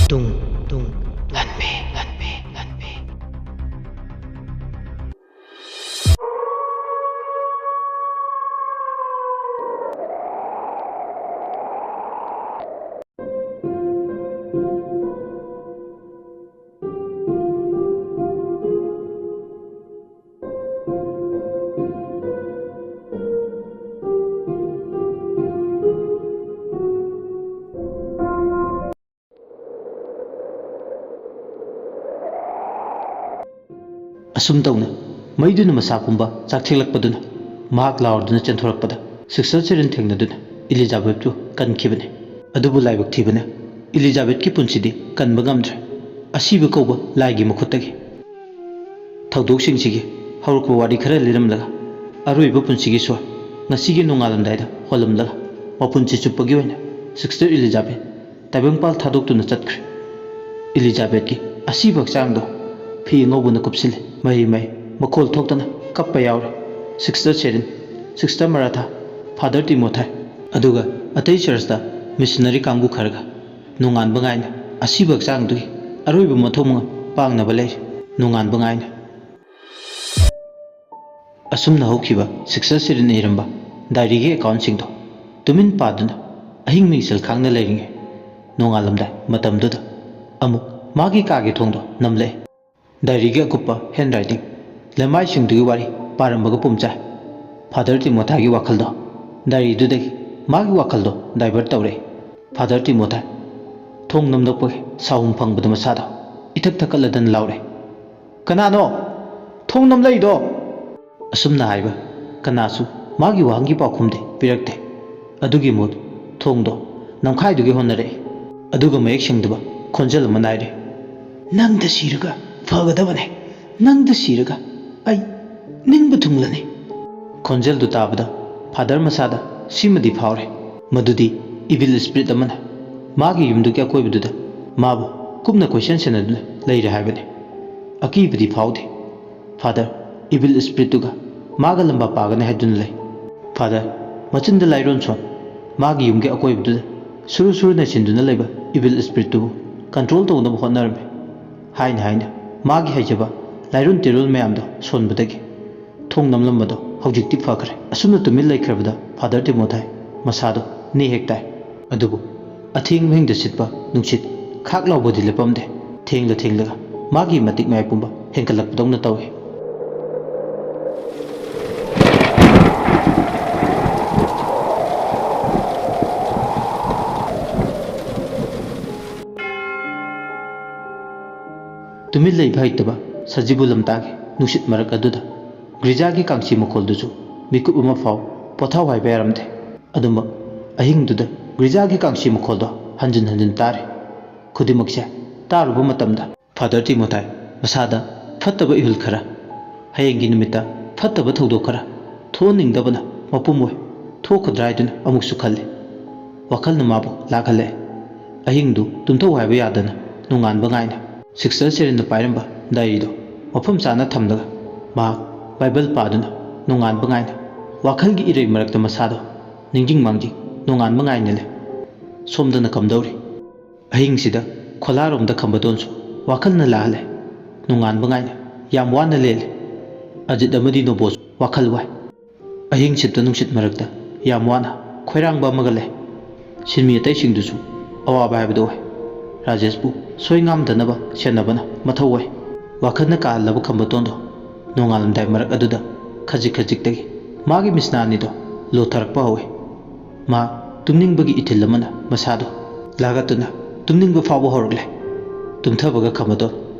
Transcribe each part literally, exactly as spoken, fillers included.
ꯇꯨꯡ ꯇꯨꯡ ꯂꯥꯟꯃꯤ ꯂꯥꯟꯃꯤ ꯂꯥꯟꯃꯤ꯫ ꯑꯁꯨꯝ ꯇꯧꯅ ꯃꯩꯗꯨꯅ ꯃꯁꯥ ꯄꯨꯝꯕ ꯆꯥꯛꯊꯦꯛꯂꯛꯄꯗꯨꯅ ꯃꯍꯥꯛ ꯂꯥꯎꯔꯗꯨꯅ ꯆꯦꯟꯊꯣꯔꯛꯄꯗ ꯁꯤꯁꯇꯔ ꯁꯦꯔꯤꯟ ꯊꯦꯡꯅꯗꯨꯅ ꯏꯂꯤꯖꯥꯕꯦꯠꯄꯨ ꯀꯟꯈꯤꯕꯅꯤ꯫ ꯑꯗꯨꯕꯨ ꯂꯥꯏꯕꯛ ꯊꯤꯕꯅ ꯏꯂꯤꯖꯥꯕꯦꯠꯀꯤ ꯄꯨꯟꯁꯤꯗꯤ ꯀꯟꯕ ꯉꯝꯗ꯭ꯔꯦ꯫ ꯑꯁꯤꯕ ꯀꯧꯕ ꯂꯥꯏꯒꯤ ꯃꯈꯨꯠꯇꯒꯤ꯫ ꯊꯧꯗꯣꯛꯁꯤꯡꯁꯤꯒꯤ ꯍꯧꯔꯛꯄ ꯋꯥꯔꯤ ꯈꯔ ꯂꯤꯔꯝꯂꯒ ꯑꯔꯣꯏꯕ ꯄꯨꯟꯁꯤꯒꯤ ꯁꯣꯔ ꯉꯁꯤꯒꯤ ꯅꯣꯡꯉꯥꯜꯂꯝꯗꯥꯏꯗ ꯍꯣꯜꯂꯝꯂꯒ ꯃꯄꯨꯟꯁꯤ ꯆꯨꯞꯄꯒꯤ ꯑꯣꯏꯅ ꯁꯤꯁꯇꯔ ꯏꯂꯤꯖꯥꯕꯦꯠ ꯇꯥꯏꯕꯪꯄꯥꯜ ꯊꯥꯗꯣꯛꯇꯨꯅ ꯆꯠꯈ꯭ꯔꯦ꯫ ꯏꯂꯤꯖꯥꯕꯦꯠꯀꯤ ꯑꯁꯤꯕ ꯍꯛꯆꯥꯡꯗꯣ ꯐꯤ ꯑꯉꯧꯕꯅ ꯀꯨꯞꯁꯤꯜꯂꯤ꯫ ꯃꯍꯤ ꯃꯍꯤ ꯃꯈꯣꯜ ꯊꯣꯛꯇꯅ ꯀꯞꯄ ꯌꯥꯎꯔꯦ꯫ Sister Sherin, sister Maratha, father ꯇꯤꯃꯣꯊꯥꯏ, ꯑꯗꯨꯒ ꯑꯇꯩ ꯆꯔꯆꯇ ꯃꯤꯁꯅꯔꯤ ꯀꯥꯡꯕꯨ ꯈꯔꯒ ꯅꯣꯡꯉꯥꯟꯕ ꯉꯥꯏꯅ ꯑꯁꯤꯕ ꯍꯛꯆꯥꯡꯗꯨꯒꯤ ꯑꯔꯣꯏꯕ ꯃꯊꯧ ꯃꯉꯝ ꯄꯥꯡꯅꯕ ꯂꯩꯔꯤ꯫ ꯅꯣꯡꯉꯥꯟꯕ ꯉꯥꯏꯅ꯫ ꯑꯁꯨꯝꯅ ꯍꯧꯈꯤꯕ ꯁꯤꯛꯁꯇꯔ ꯁꯤꯔꯤꯟꯅ ꯏꯔꯝꯕ ꯗꯥꯏꯔꯤꯒꯤ ꯑꯦꯀꯥꯎꯟꯁꯤꯡꯗꯣ ꯇꯨꯃꯤꯟ ꯄꯥꯗꯨꯅ ꯑꯍꯤꯡ ꯃꯤꯡꯁꯦꯜ ꯈꯥꯡꯅ ꯂꯩꯔꯤꯉꯩ ꯅꯣꯡꯉꯥꯜꯂꯝꯗꯥꯏ ꯃꯇꯝꯗꯨꯗ ꯑꯃꯨꯛ ꯃꯥꯒꯤ ꯀꯥꯒꯤ ꯊꯣꯡꯗꯣ ꯅꯝꯂꯛꯑꯦ꯫ ꯗꯥꯏꯔꯤꯒꯤ ꯑꯀꯨꯞꯄ ꯍꯦꯟ ꯔꯥꯏꯇꯤꯡ, ꯂꯩꯃꯥꯏꯁꯤꯡꯗꯨꯒꯤ ꯋꯥꯔꯤ ꯄꯥꯔꯝꯕꯒ ꯄꯨꯝꯆꯥꯏ꯫ ꯐꯥꯗꯔ ꯇꯤꯃꯣꯊꯥꯒꯤ ꯋꯥꯈꯜꯗꯣ ꯗꯥꯏꯔꯤꯗꯨꯗꯒꯤ ꯃꯥꯒꯤ ꯋꯥꯈꯜꯗꯣ ꯗꯥꯏꯚꯔꯠ ꯇꯧꯔꯦ꯫ ꯐꯥꯗꯔ ꯇꯤꯃꯣꯊꯥ ꯊꯣꯡ ꯅꯝꯂꯛꯄꯒꯤ ꯁꯥꯎꯍꯨꯝ ꯐꯪꯕꯗ ꯃꯁꯥꯗꯣ ꯏꯊꯛ ꯊꯛꯀꯠꯂꯗꯅ ꯂꯥꯎꯔꯦ, "ꯀꯅꯥꯅꯣ? ꯊꯣꯡ ꯅꯝꯂꯛꯏꯗꯣ?" ꯑꯁꯨꯝꯅ ꯍꯥꯏꯕ ꯀꯅꯥꯁꯨ ꯃꯥꯒꯤ ꯋꯥꯍꯪꯒꯤ ꯄꯥꯎꯈꯨꯝꯗꯤ ꯄꯤꯔꯛꯇꯦ꯫ ꯑꯗꯨꯒꯤ ꯃꯨꯠ ꯊꯣꯡꯗꯣ ꯅꯝꯈꯥꯏꯗꯨꯒꯤ ꯍꯣꯠꯅꯔꯛꯏ꯫ ꯑꯗꯨꯒ ꯃꯌꯦꯛ ꯁꯦꯡꯗꯕ ꯈꯣꯟꯖꯦꯜ ꯑꯃ ꯅꯥꯏꯔꯦ, "ꯅꯪꯗ ꯁꯤꯔꯒ ꯐꯒꯗꯕꯅꯦ꯫ ꯅꯪꯗ ꯁꯤꯔꯒ ꯑꯩ ꯅꯤꯡꯕ ꯊꯨꯡꯂꯅꯤ꯫" ꯈꯣꯟꯖꯦꯜꯗꯨ ꯇꯥꯕꯗ ꯐꯥꯗꯔ ꯃꯁꯥꯗ ꯁꯤꯃꯗꯤ ꯐꯥꯎꯔꯦ, ꯃꯗꯨꯗꯤ ꯏꯚꯤꯜ ꯁ꯭ꯄꯤꯔꯤꯠ ꯑꯃꯅ ꯃꯥꯒꯤ ꯌꯨꯝꯗꯨꯒꯤ ꯑꯀꯣꯏꯕꯗꯨꯗ ꯃꯥꯕꯨ ꯀꯨꯞꯅ ꯀꯣꯏꯁꯦꯟ ꯁꯦꯟꯅꯗꯨꯅ ꯂꯩꯔꯦ ꯍꯥꯏꯕꯅꯤ꯫ ꯑꯀꯤꯕꯗꯤ ꯐꯥꯎꯗꯦ꯫ ꯐꯥꯗꯔ ꯏꯚꯤꯜ ꯁ꯭ꯄꯤꯔꯤꯠꯇꯨꯒ ꯃꯥꯒ ꯂꯝꯕꯥ ꯄꯥꯒꯅꯤ ꯍꯥꯏꯗꯨꯅ ꯂꯩ꯫ ꯐꯥꯗꯔ ꯃꯆꯤꯟꯗ ꯂꯥꯏꯔꯣꯟ ꯁꯣꯟ ꯃꯥꯒꯤ ꯌꯨꯝꯒꯤ ꯑꯀꯣꯏꯕꯗꯨꯗ ꯁꯨꯔꯨ ꯁꯨꯔꯨ ꯅꯩꯁꯤꯟꯗꯨꯅ ꯂꯩꯕ ꯏꯚꯤꯜ ꯁ꯭ꯄꯤꯔꯤꯠꯇꯨꯕꯨ ꯀꯟꯇ꯭ꯔꯣꯜ ꯇꯧꯅꯕ ꯍꯣꯠꯅꯔꯝꯃꯤ꯫ ꯍꯥꯏꯅ ꯍꯥꯏꯅ ꯃꯥꯒꯤ ꯍꯩꯖꯕ ꯂꯥꯏꯔꯨꯟ ꯇꯤꯔꯨꯜ ꯃꯌꯥꯝꯗꯣ ꯁꯣꯟꯕꯗꯒꯤ ꯊꯣꯡ ꯅꯝꯂꯝꯕꯗꯣ ꯍꯧꯖꯤꯛꯇꯤ ꯐꯈ꯭ꯔꯦ꯫ ꯑꯁꯨꯝꯅ ꯇꯨꯃꯤꯟ ꯂꯩꯈ꯭ꯔꯕꯗ ꯐꯥꯗꯔ ꯇꯤꯃꯣꯊꯥꯏ ꯃꯁꯥꯗꯣ ꯅꯦ ꯍꯦꯛ ꯇꯥꯏ꯫ ꯑꯗꯨꯕꯨ ꯑꯊꯦꯡꯕ ꯍꯤꯡꯗ ꯁꯤꯠꯄ ꯅꯨꯡꯁꯤꯠ ꯈꯥꯛ ꯂꯥꯎꯕꯗꯤ ꯂꯦꯞꯄꯝꯗꯦ꯫ ꯊꯦꯡꯂ ꯊꯦꯡꯂꯒ ꯃꯥꯒꯤ ꯃꯇꯤꯛ ꯃꯌꯥꯏ ꯄꯨꯝꯕ ꯍꯦꯟꯒꯠꯂꯛꯄꯗꯧꯅ ꯇꯧꯏ꯫ ꯇꯨꯃꯤꯟ ꯂꯩꯕ ꯍꯩꯇꯕ ꯁꯖꯤꯕꯨ ꯂꯝꯇꯥꯒꯤ ꯅꯨꯡꯁꯤꯠ ꯃꯔꯛ ꯑꯗꯨꯗ ꯒ꯭ꯔꯤꯖꯥꯒꯤ ꯀꯥꯡꯁꯤ ꯃꯈꯣꯜꯗꯨꯁꯨ ꯃꯤꯀꯨꯞ ꯑꯃ ꯐꯥꯎ ꯄꯣꯊꯥꯎ ꯍꯥꯏꯕ ꯌꯥꯔꯝꯗꯦ꯫ ꯑꯗꯨꯃꯛ ꯑꯍꯤꯡꯗꯨꯗ ꯒ꯭ꯔꯤꯖꯥꯒꯤ ꯀꯥꯡꯁꯤ ꯃꯈꯣꯜꯗꯣ ꯍꯟꯖꯤꯟ ꯍꯟꯖꯤꯟ ꯇꯥꯔꯦ꯫ ꯈꯨꯗꯤꯡꯃꯛꯁꯦ ꯇꯥꯔꯨꯕ ꯃꯇꯝꯗ ꯐꯥꯗꯔ ꯇꯤꯃꯣꯊꯥꯏ ꯃꯁꯥꯗ ꯐꯠꯇꯕ ꯏꯍꯨꯜ ꯈꯔ, ꯍꯌꯦꯡꯒꯤ ꯅꯨꯃꯤꯠꯇ ꯐꯠꯇꯕ ꯊꯧꯗꯣꯛ ꯈꯔ ꯊꯣꯛꯍꯟꯅꯤꯡꯗꯕꯅ ꯃꯄꯨꯝ ꯑꯣꯏ ꯊꯣꯛꯀꯗ꯭ꯔꯥ ꯍꯥꯏꯗꯨꯅ ꯑꯃꯨꯛꯁꯨ ꯈꯜꯂꯤ꯫ ꯋꯥꯈꯜꯅ ꯃꯥꯕꯨ ꯂꯥꯛꯍꯜꯂꯦ꯫ ꯑꯍꯤꯡꯗꯨ ꯇꯨꯝꯊꯧ ꯍꯥꯏꯕ ꯌꯥꯗꯅ ꯅꯣꯡꯉꯥꯟꯕ ꯉꯥꯏꯅ ꯁꯤꯁꯇꯔ ꯁꯦꯔꯤꯟꯅ ꯄꯥꯏꯔꯝꯕ ꯗꯥꯏꯔꯤꯗꯣ ꯃꯐꯝ ꯆꯥꯅ ꯊꯝꯂꯒ ꯃꯍꯥꯛ ꯕꯥꯏꯕꯜ ꯄꯥꯗꯨꯅ ꯅꯣꯡꯉꯥꯟꯕ ꯉꯥꯏꯅ ꯋꯥꯈꯜꯒꯤ ꯏꯔꯩ ꯃꯔꯛꯇ ꯃꯁꯥꯗꯣ ꯅꯤꯡꯖꯤꯡ ꯃꯥꯡꯖꯤꯡ ꯅꯣꯡꯉꯥꯟꯕ ꯉꯥꯏꯅ ꯂꯩ꯫ ꯁꯣꯝꯗꯅ ꯀꯝꯗꯧꯔꯤ? ꯑꯍꯤꯡꯁꯤꯗ ꯈꯣꯂꯥꯔꯣꯝꯗ ꯈꯝꯕꯗꯣꯟꯁꯨ ꯋꯥꯈꯜꯅ ꯂꯥꯛꯍꯜꯂꯦ꯫ ꯅꯣꯡꯉꯥꯟꯕ ꯉꯥꯏꯅ ꯌꯥꯝ ꯋꯥꯅ ꯂꯦꯜꯂꯦ꯫ ꯑꯖꯤꯠ ꯑꯃꯗꯤ ꯅꯣꯕꯣꯁꯨ ꯋꯥꯈꯜ ꯋꯥꯏ꯫ ꯑꯍꯤꯡ ꯁꯤꯠꯇ ꯅꯨꯡꯁꯤꯠ ꯃꯔꯛꯇ ꯌꯥꯝ ꯋꯥꯅ ꯈꯣꯏꯔꯥꯡꯕ ꯑꯃꯒ ꯂꯩ꯫ ꯁꯤꯟꯃꯤ ꯑꯇꯩꯁꯤꯡꯗꯨꯁꯨ ꯑꯋꯥꯕ ꯍꯥꯏꯕꯗꯨ ꯑꯣꯏ꯫ ꯔꯥꯖꯦꯁꯄꯨ ꯁꯣꯏ ꯉꯥꯝꯗꯅꯕ ꯁꯦꯟꯅꯕꯅ ꯃꯊꯧ ꯑꯣꯏ꯫ ꯋꯥꯈꯜꯅ ꯀꯥꯍꯜꯂꯕ ꯈꯝꯕꯇꯣꯟꯗꯣ ꯅꯣꯡꯉꯥꯜꯂꯝꯗꯥꯏ ꯃꯔꯛ ꯑꯗꯨꯗ ꯈꯖꯤꯛ ꯈꯖꯤꯛꯇꯒꯤ ꯃꯥꯒꯤ ꯃꯤꯠꯁꯅꯥ ꯑꯅꯤꯗꯣ ꯂꯣꯊꯔꯛꯄ ꯍꯧꯏ꯫ ꯃꯥ ꯇꯨꯝꯅꯤꯡꯕꯒꯤ ꯏꯊꯤꯜ ꯑꯃꯅ ꯃꯁꯥꯗꯣ ꯂꯥꯒꯠꯇꯨꯅ ꯇꯨꯝꯅꯤꯡꯕ ꯐꯥꯎꯕ ꯍꯧꯔꯛꯂꯦ꯫ ꯇꯨꯝꯊꯕꯒ ꯈꯝꯕꯇꯣꯟ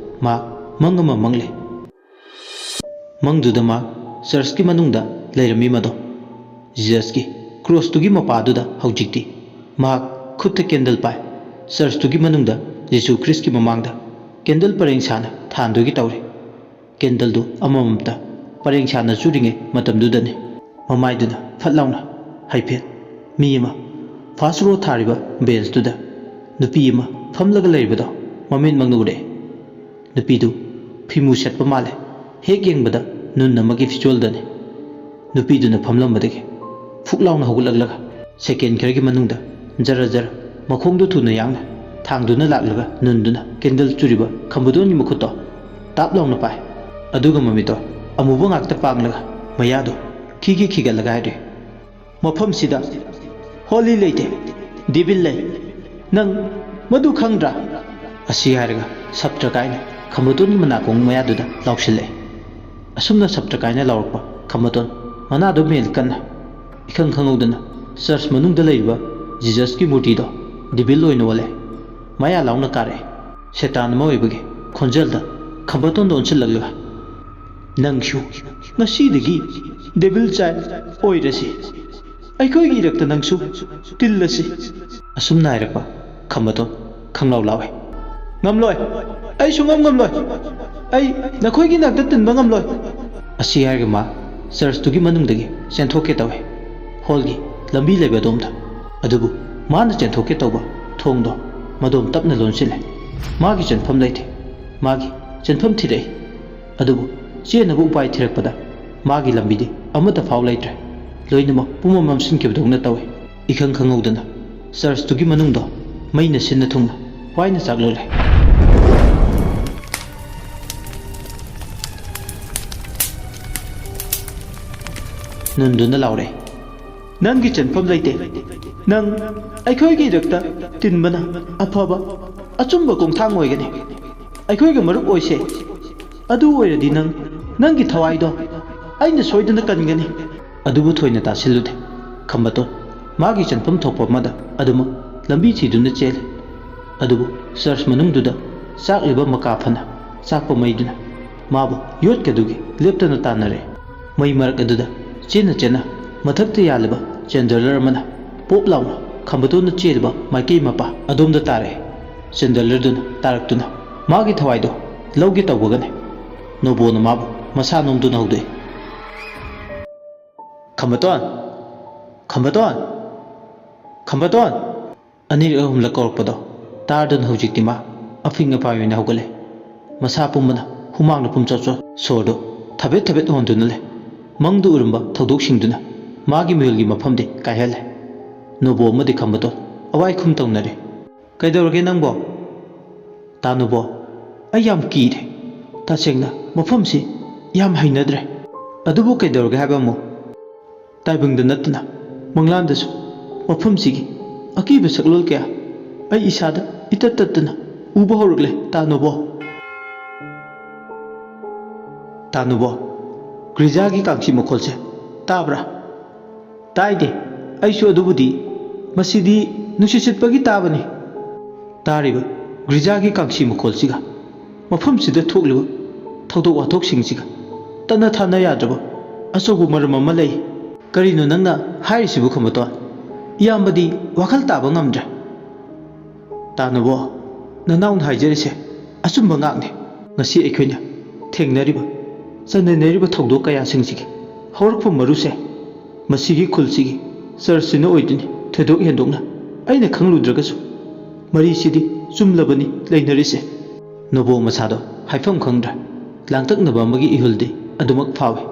ꯃꯥ ꯃꯪ ꯑꯃ ꯃꯪꯂꯦ꯫ ꯃꯪꯗꯨꯗ ꯃꯥ ꯆꯔꯆꯀꯤ ꯃꯅꯨꯡꯗ ꯂꯩꯔꯝꯃꯤ꯫ ꯃꯗꯣ ꯖꯤꯖꯁꯀꯤ ꯀ꯭ꯔꯣꯁꯇꯨꯒꯤ ꯃꯄꯥꯗꯨꯗ ꯍꯧꯖꯤꯛꯇꯤ ꯃꯍꯥꯛ ꯈꯨꯠꯇ ꯀꯦꯟꯗꯜ ꯄꯥꯏ꯫ ꯆꯔꯆꯇꯨꯒꯤ ꯃꯅꯨꯡꯗ ꯖꯤꯁꯨ ꯈ꯭ꯔꯤꯁꯀꯤ ꯃꯃꯥꯡꯗ ꯀꯦꯟꯗꯜ ꯄꯔꯦꯡ ꯁꯥꯅ ꯊꯥꯟꯗꯨꯒꯤ ꯇꯧꯔꯤ꯫ ꯀꯦꯟꯗꯜꯗꯨ ꯑꯃꯃꯝꯇ ꯄꯔꯦꯡ ꯁꯥꯅ ꯆꯨꯔꯤꯉꯩ ꯃꯇꯝꯗꯨꯗꯅꯤ ꯃꯃꯥꯏꯗꯨꯅ ꯐꯠ ꯂꯥꯎꯅ ꯍꯥꯏꯐꯦꯠ ꯃꯤ ꯑꯃ ꯐꯥꯔꯁ ꯔꯣ ꯊꯥꯔꯤꯕ ꯕꯦꯟꯁꯇꯨꯗ ꯅꯨꯄꯤ ꯑꯃ ꯐꯝꯂꯒ ꯂꯩꯔꯤꯕꯗꯣ ꯃꯃꯤꯠꯃꯛꯅ ꯎꯔꯛꯑꯦ꯫ ꯅꯨꯄꯤꯗꯨ ꯐꯤꯃꯨ ꯁꯦꯠꯄ ꯃꯥꯜꯂꯦ꯫ ꯍꯦꯛ ꯌꯦꯡꯕꯗ ꯅꯨꯟ ꯑꯃꯒꯤ ꯐꯤꯖꯣꯜꯗꯅꯤ꯫ ꯅꯨꯄꯤꯗꯨꯅ ꯐꯝꯂꯝꯕꯗꯒꯤ ꯐꯨꯛ ꯂꯥꯎꯅ ꯍꯧꯒꯠꯂꯛꯂꯒ ꯁꯦꯀꯦꯟ ꯈꯔꯒꯤ ꯃꯅꯨꯡꯗ ꯖꯔ ꯖꯔ ꯃꯈꯣꯡꯗꯨ ꯊꯨꯅ ꯌꯥꯡꯅ ꯊꯥꯡꯗꯨꯅ ꯂꯥꯛꯂꯒ ꯅꯨꯟꯗꯨꯅ ꯀꯦꯟꯗꯜ ꯆꯨꯔꯤꯕ ꯈꯝꯕꯗꯣꯟꯒꯤ ꯃꯈꯨꯠꯇꯣ ꯇꯥꯞ ꯂꯥꯎꯅ ꯄꯥꯏ꯫ ꯑꯗꯨꯒ ꯃꯃꯤꯠꯇꯣ ꯑꯃꯨꯕ ꯉꯥꯛꯇ ꯄꯥꯡꯂꯒ ꯃꯌꯥꯗꯣ ꯈꯤꯒꯤ ꯈꯤꯒꯠꯂꯒ ꯍꯥꯏꯔꯤ, "ꯃꯐꯝꯁꯤꯗ ꯍꯣꯂꯤ ꯂꯩꯇꯦ, ꯗꯦꯕꯤꯜ ꯂꯩ꯫ ꯅꯪ ꯃꯗꯨ ꯈꯪꯗ꯭ꯔꯥ?" ꯑꯁꯤ ꯍꯥꯏꯔꯒ ꯁꯞꯇ꯭ꯔ ꯀꯥꯏꯅ ꯈꯝꯕꯇꯣꯟꯒꯤ ꯃꯅꯥꯀꯣꯡ ꯃꯌꯥꯗꯨꯗ ꯂꯥꯎꯁꯤꯜꯂꯛꯑꯦ꯫ ꯑꯁꯨꯝꯅ ꯁꯞꯇ꯭ꯔ ꯀꯥꯏꯅ ꯂꯥꯎꯔꯛꯄ ꯈꯝꯕꯇꯣꯟ ꯃꯅꯥꯗꯣ ꯃꯦꯜ ꯀꯟꯅ ꯏꯈꯪ ꯈꯪꯍꯧꯗꯅ ꯆꯔꯆ ꯃꯅꯨꯡꯗ ꯂꯩꯔꯤꯕ ꯖꯤꯖꯁꯀꯤ ꯃꯨꯔꯇꯤꯗꯣ ꯗꯦꯕꯤꯜ ꯑꯣꯏꯅ ꯑꯣꯜꯂꯦ꯫ ꯃꯌꯥ ꯂꯥꯎꯅ ꯀꯥꯔꯛꯑꯦ꯫ ꯁꯦꯇꯥꯟ ꯑꯃ ꯑꯣꯏꯕꯒꯤ ꯈꯣꯟꯖꯦꯜꯗ ꯈꯝꯕꯇꯣꯟꯗ ꯑꯣꯟꯁꯤꯜꯂꯛꯂꯒ, "ꯅꯪꯁꯨ ꯉꯁꯤꯗꯒꯤ ꯗꯦꯕꯤꯜ ꯆꯥꯏꯜ ꯑꯣꯏꯔꯁꯤ꯫ ꯑꯩꯈꯣꯏꯒꯤ ꯏꯔꯛꯇ ꯅꯪꯁꯨ ꯇꯤꯜꯂꯁꯤ꯫" ꯑꯁꯨꯝꯅ ꯍꯥꯏꯔꯛꯄ ꯈꯝꯕꯇꯣꯟ ꯈꯪꯂꯥꯎ ꯂꯥꯎꯋꯦ꯫ "ꯉꯝꯂꯣꯏ, ꯑꯩ ꯁꯨꯡꯉꯝ ꯉꯝꯂꯣꯏ꯫ ꯑꯩ ꯅꯈꯣꯏꯒꯤ ꯅꯥꯛꯇ ꯇꯤꯟꯕ ꯉꯝꯂꯣꯏ꯫" ꯑꯁꯤ ꯍꯥꯏꯔꯒ ꯃꯥ ꯆꯔꯆꯇꯨꯒꯤ ꯃꯅꯨꯡꯗꯒꯤ ꯆꯦꯟꯊꯣꯛꯀꯦ ꯇꯧꯋꯦ, ꯍꯣꯜꯒꯤ ꯂꯝꯕꯤ ꯂꯩꯕ ꯑꯗꯣꯝꯗ꯫ ꯑꯗꯨꯕꯨ ꯃꯥꯅ ꯆꯦꯟꯊꯣꯛꯀꯦ ꯇꯧꯕ ꯊꯣꯡꯗꯣ ꯃꯗꯣꯝ ꯇꯞꯅ ꯂꯣꯟꯁꯤꯜꯂꯦ꯫ ꯃꯥꯒꯤ ꯆꯦꯟꯐꯝ ꯂꯩꯇꯦ꯫ ꯃꯥꯒꯤ ꯆꯦꯟꯐꯝ ꯊꯤꯔꯛꯏ꯫ ꯑꯗꯨꯕꯨ ꯆꯦꯟꯅꯕ ꯎꯄꯥꯏ ꯊꯤꯔꯛꯄꯗ ꯃꯥꯒꯤ ꯂꯝꯕꯤꯗꯤ ꯑꯃꯠꯇ ꯐꯥꯎ ꯂꯩꯇ꯭ꯔꯦ꯫ ꯂꯣꯏꯅꯃꯛ ꯄꯨꯝꯃꯝ ꯃꯝꯁꯤꯟꯈꯤꯕꯗꯧꯅ ꯇꯧꯏ꯫ ꯏꯈꯪ ꯈꯪꯍꯧꯗꯅ ꯆꯔꯆꯇꯨꯒꯤ ꯃꯅꯨꯡꯗꯣ ꯃꯩꯅ ꯁꯤꯟꯅ ꯊꯨꯡꯅ ꯋꯥꯏꯅ ꯆꯥꯛꯂꯨꯔꯦ꯫ ꯅꯨꯟꯗꯨꯅ ꯂꯥꯎꯔꯦ, "ꯅꯪꯒꯤ ꯆꯦꯟꯐꯝ ꯂꯩꯇꯦ꯫ ꯅꯪ ꯑꯩꯈꯣꯏꯒꯤ ꯏꯔꯛꯇ ꯇꯤꯟꯕꯅ ꯑꯐꯕ ꯑꯆꯨꯝꯕ ꯈꯣꯡꯊꯥꯡ ꯑꯣꯏꯒꯅꯤ꯫ ꯑꯩꯈꯣꯏꯒ ꯃꯔꯨꯞ ꯑꯣꯏꯁꯦ꯫ ꯑꯗꯨ ꯑꯣꯏꯔꯗꯤ ꯅꯪ ꯅꯪꯒꯤ ꯊꯋꯥꯏꯗꯣ ꯑꯩꯅ ꯁꯣꯏꯗꯅ ꯀꯟꯒꯅꯤ꯫" ꯑꯗꯨꯕꯨ ꯊꯣꯏꯅ ꯇꯥꯁꯤꯜꯂꯨꯗꯦ꯫ ꯈꯝꯕꯇꯣꯟ ꯃꯥꯒꯤ ꯆꯦꯟꯐꯝ ꯊꯣꯛꯄ ꯑꯃꯗ ꯑꯗꯨꯃꯛ ꯂꯝꯕꯤ ꯊꯤꯗꯨꯅ ꯆꯦꯜꯂꯤ꯫ ꯑꯗꯨꯕꯨ ꯆꯔꯆ ꯃꯅꯨꯡꯗꯨꯗ ꯆꯥꯛꯂꯤꯕ ꯃꯀꯥ ꯐꯅ ꯆꯥꯛꯄ ꯃꯩꯗꯨꯅ ꯃꯥꯕꯨ ꯌꯣꯠꯀꯗꯨꯒꯤ ꯂꯦꯞꯇꯅ ꯇꯥꯟꯅꯔꯦ꯫ ꯃꯩ ꯃꯔꯛ ꯑꯗꯨꯗ ꯆꯦꯟꯅ ꯆꯦꯟꯅ ꯃꯊꯛꯇ ꯌꯥꯜꯂꯤꯕ ꯆꯦꯟꯗꯂꯔ ꯑꯃꯅ ꯄꯣꯞ ꯂꯥꯎꯅ ꯈꯝꯕꯇꯣꯟꯅ ꯆꯦꯜꯂꯤꯕ ꯃꯥꯏꯀꯩ ꯃꯄꯥ ꯑꯗꯣꯝꯗ ꯇꯥꯔꯛꯑꯦ꯫ ꯆꯦꯟꯗꯂꯔꯗꯨꯅ ꯇꯥꯔꯛꯇꯨꯅ ꯃꯥꯒꯤ ꯊꯋꯥꯏꯗꯣ ꯂꯧꯒꯦ ꯇꯧꯕꯒꯅꯤ ꯅꯣꯕꯣꯅ ꯃꯥꯕꯨ ꯃꯁꯥ ꯅꯣꯝꯗꯨꯅ ꯍꯧꯗꯣꯛꯏ꯫ "ꯈꯝꯕꯇꯣꯟ! ꯈꯝꯕꯇꯣꯟ! ꯈꯝꯕꯇꯣꯟ!" ꯑꯅꯤꯔꯛ ꯑꯍꯨꯝꯂꯛ ꯀꯧꯔꯛꯄꯗꯣ ꯇꯥꯔꯗꯨꯅ ꯍꯧꯖꯤꯛꯇꯤ ꯃꯥ ꯑꯐꯤꯡ ꯑꯐꯥꯏ ꯑꯣꯏꯅ ꯍꯧꯒꯠꯂꯦ꯫ ꯃꯁꯥ ꯄꯨꯝꯕꯅ ꯍꯨꯃꯥꯡꯅ ꯄꯨꯝꯆꯣꯠ ꯆꯣꯠ, ꯁꯣꯔꯗꯨ ꯊꯕꯦꯠ ꯊꯕꯦꯠ ꯍꯣꯟꯗꯨꯅ ꯂꯩ꯫ ꯃꯪꯗ ꯎꯔꯝꯕ ꯊꯧꯗꯣꯛꯁꯤꯡꯗꯨꯅ ꯃꯥꯒꯤ ꯃꯤꯍꯨꯜꯒꯤ ꯃꯐꯝꯗꯤ ꯀꯥꯏꯍꯜꯂꯦ꯫ ꯅꯣꯕꯣ ꯑꯃꯗꯤ ꯈꯝꯕꯇꯣꯟ ꯑꯋꯥꯏꯈꯨꯝ ꯇꯧꯅꯔꯦ꯫ "ꯀꯩꯗꯧꯔꯒꯦ ꯅꯪꯕꯣ?" "ꯇꯥꯅꯨꯕꯣ, ꯑꯩ ꯌꯥꯝ ꯀꯤꯔꯦ꯫ ꯇꯁꯦꯡꯅ ꯃꯐꯝꯁꯤ ꯌꯥꯝ ꯍꯩꯅꯗ꯭ꯔꯦ꯫ ꯑꯗꯨꯕꯨ ꯀꯩꯗꯧꯔꯒꯦ ꯍꯥꯏꯕ ꯑꯃꯨꯛ? ꯇꯥꯏꯕꯪꯗ ꯅꯠꯇꯅ ꯃꯪꯂꯥꯟꯗꯁꯨ ꯃꯐꯝꯁꯤꯒꯤ ꯑꯀꯤꯕ ꯁꯛꯂꯣꯟ ꯀꯌꯥ ꯑꯩ ꯏꯁꯥꯗ ꯏꯇꯠ ꯇꯠꯇꯅ ꯎꯕ ꯍꯧꯔꯛꯂꯦ, ꯇꯥꯅꯨꯕꯣ꯫ ꯇꯥꯅꯨꯕꯣ, ꯒ꯭ꯔꯤꯖꯥꯒꯤ ꯀꯥꯡꯁꯤ ꯃꯈꯣꯜꯁꯦ ꯇꯥꯕ꯭ꯔꯥ?" "ꯇꯥꯏꯗꯦ, ꯑꯩꯁꯨ ꯑꯗꯨꯕꯨꯗꯤ꯫ ꯃꯁꯤꯗꯤ ꯅꯨꯡꯁꯤꯠ ꯁꯤꯠꯄꯒꯤ ꯇꯥꯕꯅꯤ꯫ ꯇꯥꯔꯤꯕ ꯒ꯭ꯔꯤꯖꯥꯒꯤ ꯀꯥꯡꯁꯤ ꯃꯈꯣꯜꯁꯤꯒ ꯃꯐꯝꯁꯤꯗ ꯊꯣꯛꯂꯤꯕ ꯊꯧꯗꯣꯛ ꯋꯥꯊꯣꯛꯁꯤꯡꯁꯤꯒ ꯇꯠꯅ ꯊꯥꯅ ꯌꯥꯗ꯭ꯔꯕ ꯑꯆꯧꯕ ꯃꯔꯝ ꯑꯃ ꯂꯩ꯫ ꯀꯔꯤꯅꯣ ꯅꯪꯅ ꯍꯥꯏꯔꯤꯁꯤꯕꯨ, ꯈꯝꯕꯇꯣꯟ? ꯏꯌꯥꯝꯕꯗꯤ ꯋꯥꯈꯜ ꯇꯥꯕ ꯉꯝꯗ꯭ꯔꯦ꯫" "ꯇꯥꯅꯨꯕꯣ, ꯅꯅꯥꯎꯅ ꯍꯥꯏꯖꯔꯤꯁꯦ ꯑꯆꯨꯝꯕ ꯉꯥꯛꯅꯤ꯫ ꯉꯁꯤ ꯑꯩꯈꯣꯏꯅ ꯊꯦꯡꯅꯔꯤꯕ, ꯆꯟꯅꯅꯔꯤꯕ ꯊꯧꯗꯣꯛ ꯀꯌꯥꯁꯤꯡꯁꯤꯒꯤ ꯍꯧꯔꯛꯐꯝ ꯃꯔꯨꯁꯦ ꯃꯁꯤꯒꯤ ꯈꯨꯜꯁꯤꯒꯤ ꯆꯔꯆꯁꯤꯅ ꯑꯣꯏꯗꯣꯏꯅꯤ꯫ ꯊꯣꯏꯗꯣꯛ ꯍꯦꯟꯗꯣꯛꯅ ꯑꯩꯅ ꯈꯪꯂꯨꯗ꯭ꯔꯒꯁꯨ ꯃꯔꯤꯁꯤꯗꯤ ꯆꯨꯝꯂꯕꯅꯤ ꯂꯩꯅꯔꯤꯁꯦ꯫" ꯅꯣꯕꯣ ꯃꯁꯥꯗꯣ ꯍꯥꯏꯐꯝ ꯈꯪꯗ꯭ꯔꯦ꯫ ꯂꯥꯡꯇꯛꯅꯕ ꯑꯃꯒꯤ ꯏꯍꯨꯜꯗꯤ ꯑꯗꯨꯃꯛ ꯐꯥꯎꯏ꯫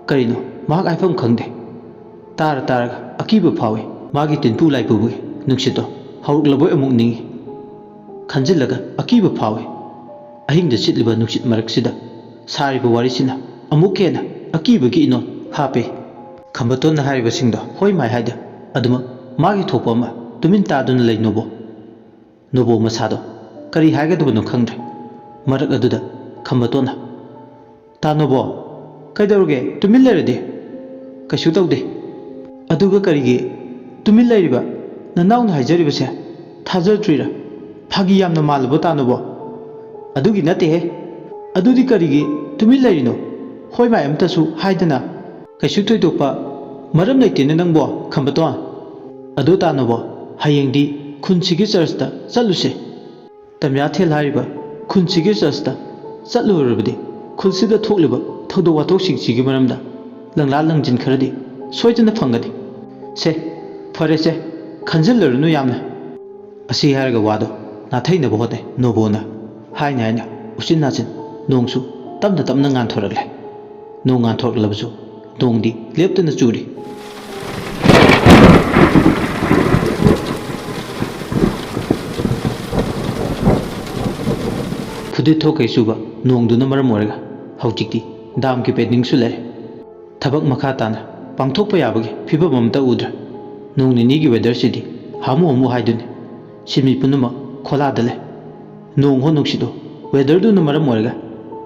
ꯀꯔꯤꯅꯣ ꯃꯍꯥꯛ ꯍꯥꯏꯐꯝ ꯈꯪꯗꯦ꯫ ꯇꯥꯔ ꯇꯥꯔꯒ ꯑꯀꯤꯕ ꯐꯥꯎꯏ꯫ ꯃꯥꯒꯤ ꯇꯤꯟꯄꯨ ꯂꯥꯏꯄꯨꯕꯒꯤ ꯅꯨꯡꯁꯤꯠꯇꯣ ꯍꯧꯔꯛꯂꯕꯣꯏ ꯑꯃꯨꯛ ꯅꯤꯡꯏ꯫ ꯈꯟꯖꯤꯜꯂꯒ ꯑꯀꯤꯕ ꯐꯥꯎꯏ꯫ ꯑꯍꯤꯡꯗ ꯁꯤꯠꯂꯤꯕ ꯅꯨꯡꯁꯤꯠ ꯃꯔꯛꯁꯤꯗ ꯁꯥꯔꯤꯕ ꯋꯥꯔꯤꯁꯤꯅ ꯑꯃꯨꯛ ꯍꯦꯟꯅ ꯑꯀꯤꯕꯒꯤ ꯏꯅꯣꯠ ꯍꯥꯞꯄꯦ꯫ ꯈꯝꯕꯇꯣꯟꯅ ꯍꯥꯏꯔꯤꯕꯁꯤꯡꯗꯣ ꯍꯣꯏ ꯃꯥꯏ ꯍꯥꯏꯗ, ꯑꯗꯨꯃꯛ ꯃꯥꯒꯤ ꯊꯣꯛꯄ ꯑꯃ ꯇꯨꯃꯤꯟ ꯇꯥꯗꯨꯅ ꯂꯩ ꯅꯣꯕꯣ꯫ ꯅꯣꯕꯣ ꯃꯁꯥꯗꯣ ꯀꯔꯤ ꯍꯥꯏꯒꯗꯕꯅꯣ ꯈꯪꯗ꯭ꯔꯦ꯫ ꯃꯔꯛ ꯑꯗꯨꯗ ꯈꯝꯕꯇꯣꯟꯅ, "ꯇꯥꯅꯣꯕꯣ, ꯀꯩꯗꯧꯔꯒꯦ? ꯇꯨꯃꯤꯟ ꯂꯩꯔꯗꯤ?" "ꯀꯩꯁꯨ ꯇꯧꯗꯦ꯫" "ꯑꯗꯨꯒ ꯀꯔꯤꯒꯤ ꯇꯨꯃꯤꯟ ꯂꯩꯔꯤꯕ? ꯅꯅꯥꯎꯅ ꯍꯥꯏꯖꯔꯤꯕꯁꯦ ꯊꯥꯖꯗ꯭ꯔꯤꯔꯥ? ꯐꯥꯒꯤ ꯌꯥꯝꯅ ꯃꯥꯜꯂꯕꯣ, ꯇꯥꯅꯣꯕꯣ?" "ꯑꯗꯨꯒꯤ ꯅꯠꯇꯦꯍꯦ꯫ ꯑꯗꯨꯗꯤ ꯀꯔꯤꯒꯤ ꯇꯨꯃꯤꯟ ꯂꯩꯔꯤꯅꯣ? ꯍꯣꯏ ꯃꯥꯏ ꯑꯝꯇꯁꯨ ꯍꯥꯏꯗꯅ?" "ꯀꯩꯁꯨ ꯊꯣꯏꯗꯣꯛꯄ ꯃꯔꯝ ꯂꯩꯇꯦꯅꯦ ꯅꯪꯕꯣ, ꯈꯝꯕꯇꯣꯟ꯫ ꯑꯗꯨ ꯇꯥꯅꯣꯕꯣ, ꯍꯌꯦꯡꯗꯤ ꯈꯨꯟꯁꯤꯒꯤ ꯆꯔꯆꯇ ꯆꯠꯂꯨꯁꯦ꯫ ꯇꯝꯌꯥꯊꯦꯜ ꯍꯥꯏꯔꯤꯕ ꯈꯨꯟꯁꯤꯒꯤ ꯆꯔꯆꯇ ꯆꯠꯂꯨꯔꯕꯗꯤ ꯈꯨꯜꯁꯤꯗ ꯊꯣꯛꯂꯤꯕ ꯊꯧꯗꯣꯛ ꯋꯥꯊꯣꯛꯁꯤꯡꯁꯤꯒꯤ ꯃꯔꯝꯗ ꯂꯪꯂꯥ ꯂꯪꯖꯤꯟ ꯈꯔꯗꯤ ꯁꯣꯏꯗꯅ ꯐꯪꯒꯅꯤ꯫" "ꯁꯦ, ꯐꯔꯦꯁꯦ, ꯈꯟꯖꯤꯜꯂꯨꯔꯅꯨ ꯌꯥꯝꯅ꯫" ꯑꯁꯤ ꯍꯥꯏꯔꯒ ꯋꯥꯗꯣ ꯅꯥꯊꯩꯅꯕ ꯍꯣꯠꯅꯩ ꯅꯣꯕꯣꯅ꯫ ꯍꯥꯏꯅ ꯍꯥꯏꯅ ꯎꯆꯤꯟ ꯅꯥꯆꯤꯟ ꯅꯣꯡꯁꯨ ꯇꯞꯅ ꯇꯞꯅ ꯉꯥꯟꯊꯣꯔꯛꯂꯦ꯫ ꯅꯣꯡ ꯉꯥꯟꯊꯣꯔꯛꯂꯕꯁꯨ ꯅꯣꯡꯗꯤ ꯂꯦꯞꯇꯅ ꯆꯨꯔꯤ꯫ ꯑꯗꯨ ꯊꯣꯛꯀꯩ ꯆꯨꯕ ꯅꯣꯡꯗꯨꯅ ꯃꯔꯝ ꯑꯣꯏꯔꯒ ꯍꯧꯖꯤꯛꯇꯤ ꯗꯥꯝꯒꯤ ꯄꯦꯟꯗꯤꯡꯁꯨ ꯂꯩꯔꯦ꯫ ꯊꯕꯛ ꯃꯈꯥ ꯇꯥꯅ ꯄꯥꯡꯊꯣꯛꯄ ꯌꯥꯕꯒꯤ ꯐꯤꯕꯝ ꯑꯃꯠꯇ ꯎꯗ꯭ꯔꯦ꯫ ꯅꯣꯡ ꯅꯤꯅꯤꯒꯤ ꯋꯦꯗꯔꯁꯤꯗꯤ ꯍꯥꯃꯨ ꯍꯥꯃꯨ ꯍꯥꯏꯗꯨꯅꯤ꯫ ꯁꯤꯟꯃꯤ ꯄꯨꯝꯅꯃꯛ ꯈꯣꯂꯥꯗ ꯂꯩ꯫ ꯅꯣꯡ ꯍꯣ ꯅꯨꯡꯁꯤꯠ ꯍꯣ ꯋꯦꯗꯔꯗꯨꯅ ꯃꯔꯝ ꯑꯣꯏꯔꯒ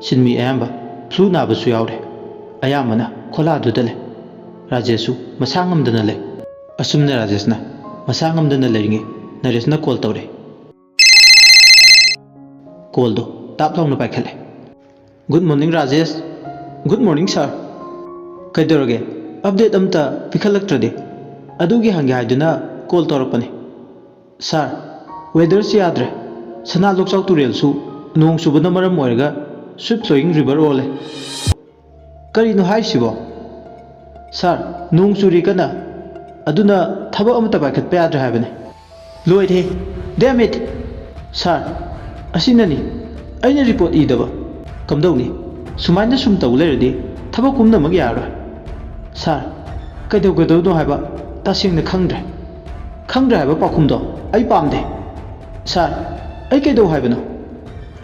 ꯁꯤꯟꯃꯤ ꯑꯌꯥꯝꯕ ꯐ꯭ꯂꯨ ꯅꯥꯕꯁꯨ ꯌꯥꯎꯔꯦ꯫ ꯑꯌꯥꯝꯕꯅ ꯈꯣꯂꯥꯗꯨꯗ ꯂꯩ꯫ ꯔꯥꯖꯦꯁꯁꯨ ꯃꯁꯥ ꯉꯝꯗꯅ ꯂꯩ꯫ ꯑꯁꯨꯝꯅ ꯔꯥꯖꯦꯁꯅ ꯃꯁꯥ ꯉꯝꯗꯅ ꯂꯩꯔꯤꯉꯩ ꯅꯔꯦꯁꯅ ꯀꯣꯜ ꯇꯧꯔꯦ꯫ ꯀꯣꯜꯗꯣ ꯇꯥꯞ ꯂꯥꯎꯅ ꯄꯥꯏꯈꯠꯂꯦ꯫ "Good morning Rajesh." "Good morning sir." "ꯀꯩꯗꯧꯔꯒꯦ? ꯑꯞꯗꯦꯠ ꯑꯝꯇ ꯄꯤꯈꯠꯂꯛꯇ꯭ꯔꯗꯤ?" "ꯑꯗꯨꯒꯤ ꯍꯪꯒꯦ ꯍꯥꯏꯗꯨꯅ ꯀꯣꯜ ꯇꯧꯔꯛꯄꯅꯤ ꯁꯥꯔ꯫ ꯋꯦꯗꯔꯁꯤ ꯌꯥꯗ꯭ꯔꯦ꯫ ꯁꯅꯥ ꯂꯣꯛꯆꯥꯎ ꯇꯨꯔꯦꯜꯁꯨ ꯅꯣꯡ ꯆꯨꯕꯅ ꯃꯔꯝ ꯑꯣꯏꯔꯒ ꯁ꯭ꯋꯤꯞ ꯐ꯭ꯂꯣꯌꯤꯡ ꯔꯤꯚꯔ ꯑꯣꯜꯂꯦ꯫" "ꯀꯔꯤꯅꯣ ꯍꯥꯏꯁꯤꯕꯣ?" "ꯁꯥꯔ, ꯅꯣꯡ ꯆꯨꯔꯤ ꯀꯟꯅ, ꯑꯗꯨꯅ ꯊꯕꯛ ꯑꯃꯠꯇ ꯄꯥꯏꯈꯠꯄ ꯌꯥꯗ꯭ꯔꯦ ꯍꯥꯏꯕꯅꯤ꯫" "ꯂꯣꯏꯔꯦ, damn it! ꯁꯥꯔ, ꯑꯁꯤꯅꯅꯤ ꯑꯩꯅ ꯔꯤꯄꯣꯔꯠ ꯏꯗꯕ꯫ ꯀꯝꯗꯧꯅꯤ? ꯁꯨꯃꯥꯏꯅ ꯁꯨꯝ ꯇꯧ ꯂꯩꯔꯗꯤ ꯊꯕꯛ ꯄꯨꯝꯅꯃꯛ ꯌꯥꯔꯔꯣꯏ꯫" "ꯁꯥꯔ, ꯀꯩꯗꯧꯒꯗꯕꯅꯣ ꯍꯥꯏꯕ ꯇꯁꯦꯡꯅ ꯈꯪꯗ꯭ꯔꯦ꯫" "ꯈꯪꯗ꯭ꯔꯦ ꯍꯥꯏꯕ ꯄꯥꯎꯈꯨꯝꯗꯣ ꯑꯩ ꯄꯥꯝꯗꯦ꯫" "ꯁꯥꯔ, ꯑꯩ ꯀꯩꯗꯧ ꯍꯥꯏꯕꯅꯣ?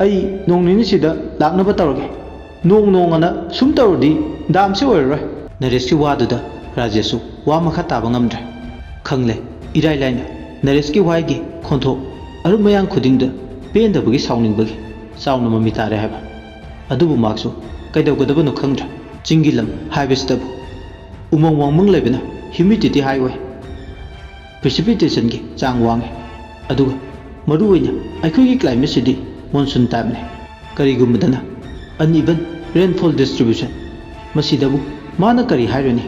ꯑꯩ ꯅꯣꯡ ꯅꯤꯅꯤꯁꯤꯗ ꯂꯥꯛꯅꯕ ꯇꯧꯔꯒꯦ꯫ ꯅꯣꯡ ꯅꯣꯡ ꯑꯅ ꯁꯨꯝ ꯇꯧꯔꯗꯤ ꯗꯥꯝꯁꯦ ꯑꯣꯏꯔꯔꯣꯏ꯫" ꯅꯔꯦꯁꯀꯤ ꯋꯥꯗꯨꯗ ꯔꯥꯖꯦꯁꯁꯨ ꯋꯥ ꯃꯈꯥ ꯇꯥꯕ ꯉꯝꯗ꯭ꯔꯦ꯫ ꯈꯪꯂꯦ, ꯏꯔꯥꯏ ꯂꯥꯏꯅ ꯅꯔꯦꯁꯀꯤ ꯋꯥꯍꯩꯒꯤ ꯈꯣꯟꯊꯣꯛ ꯑꯔꯨꯝ ꯑꯌꯥꯡ ꯈꯨꯗꯤꯡꯗ ꯄꯦꯟꯗꯕꯒꯤ, ꯁꯥꯎꯅꯤꯡꯕꯒꯤ ꯆꯥꯎꯅ ꯃꯃꯤ ꯇꯥꯔꯦ ꯍꯥꯏꯕ꯫ ꯑꯗꯨꯕꯨ ꯃꯍꯥꯛꯁꯨ ꯀꯩꯗꯧꯒꯗꯕꯅꯣ ꯈꯪꯗ꯭ꯔꯦ꯫ ꯆꯤꯡꯒꯤ ꯂꯝ ꯍꯥꯏꯕꯁꯤꯗꯕꯨ ꯎꯃꯪ ꯋꯥꯃꯪ ꯂꯩꯕꯅ ꯍ꯭ꯌꯨꯃꯤꯗꯤꯇꯤ ꯍꯥꯏ ꯑꯣꯏ꯫ ꯄ꯭ꯔꯤꯁꯤꯄꯤꯇꯦꯁꯟꯒꯤ ꯆꯥꯡ ꯋꯥꯡꯉꯤ꯫ ꯑꯗꯨꯒ ꯃꯔꯨꯑꯣꯏꯅ ꯑꯩꯈꯣꯏꯒꯤ ꯀ꯭ꯂꯥꯏꯃꯦꯠꯁꯤꯗꯤ ꯃꯣꯟꯁꯨꯟ ꯇꯥꯏꯞꯅꯤ꯫ ꯀꯔꯤꯒꯨꯝꯕꯗꯅ ꯑꯟꯏꯕꯟ ꯔꯦꯟꯐꯣꯜ ꯗꯤꯁꯇ꯭ꯔꯤꯕ꯭ꯌꯨꯁꯟ꯫ ꯃꯁꯤꯗꯕꯨ ꯃꯥꯅ ꯀꯔꯤ ꯍꯥꯏꯔꯨꯅꯤ?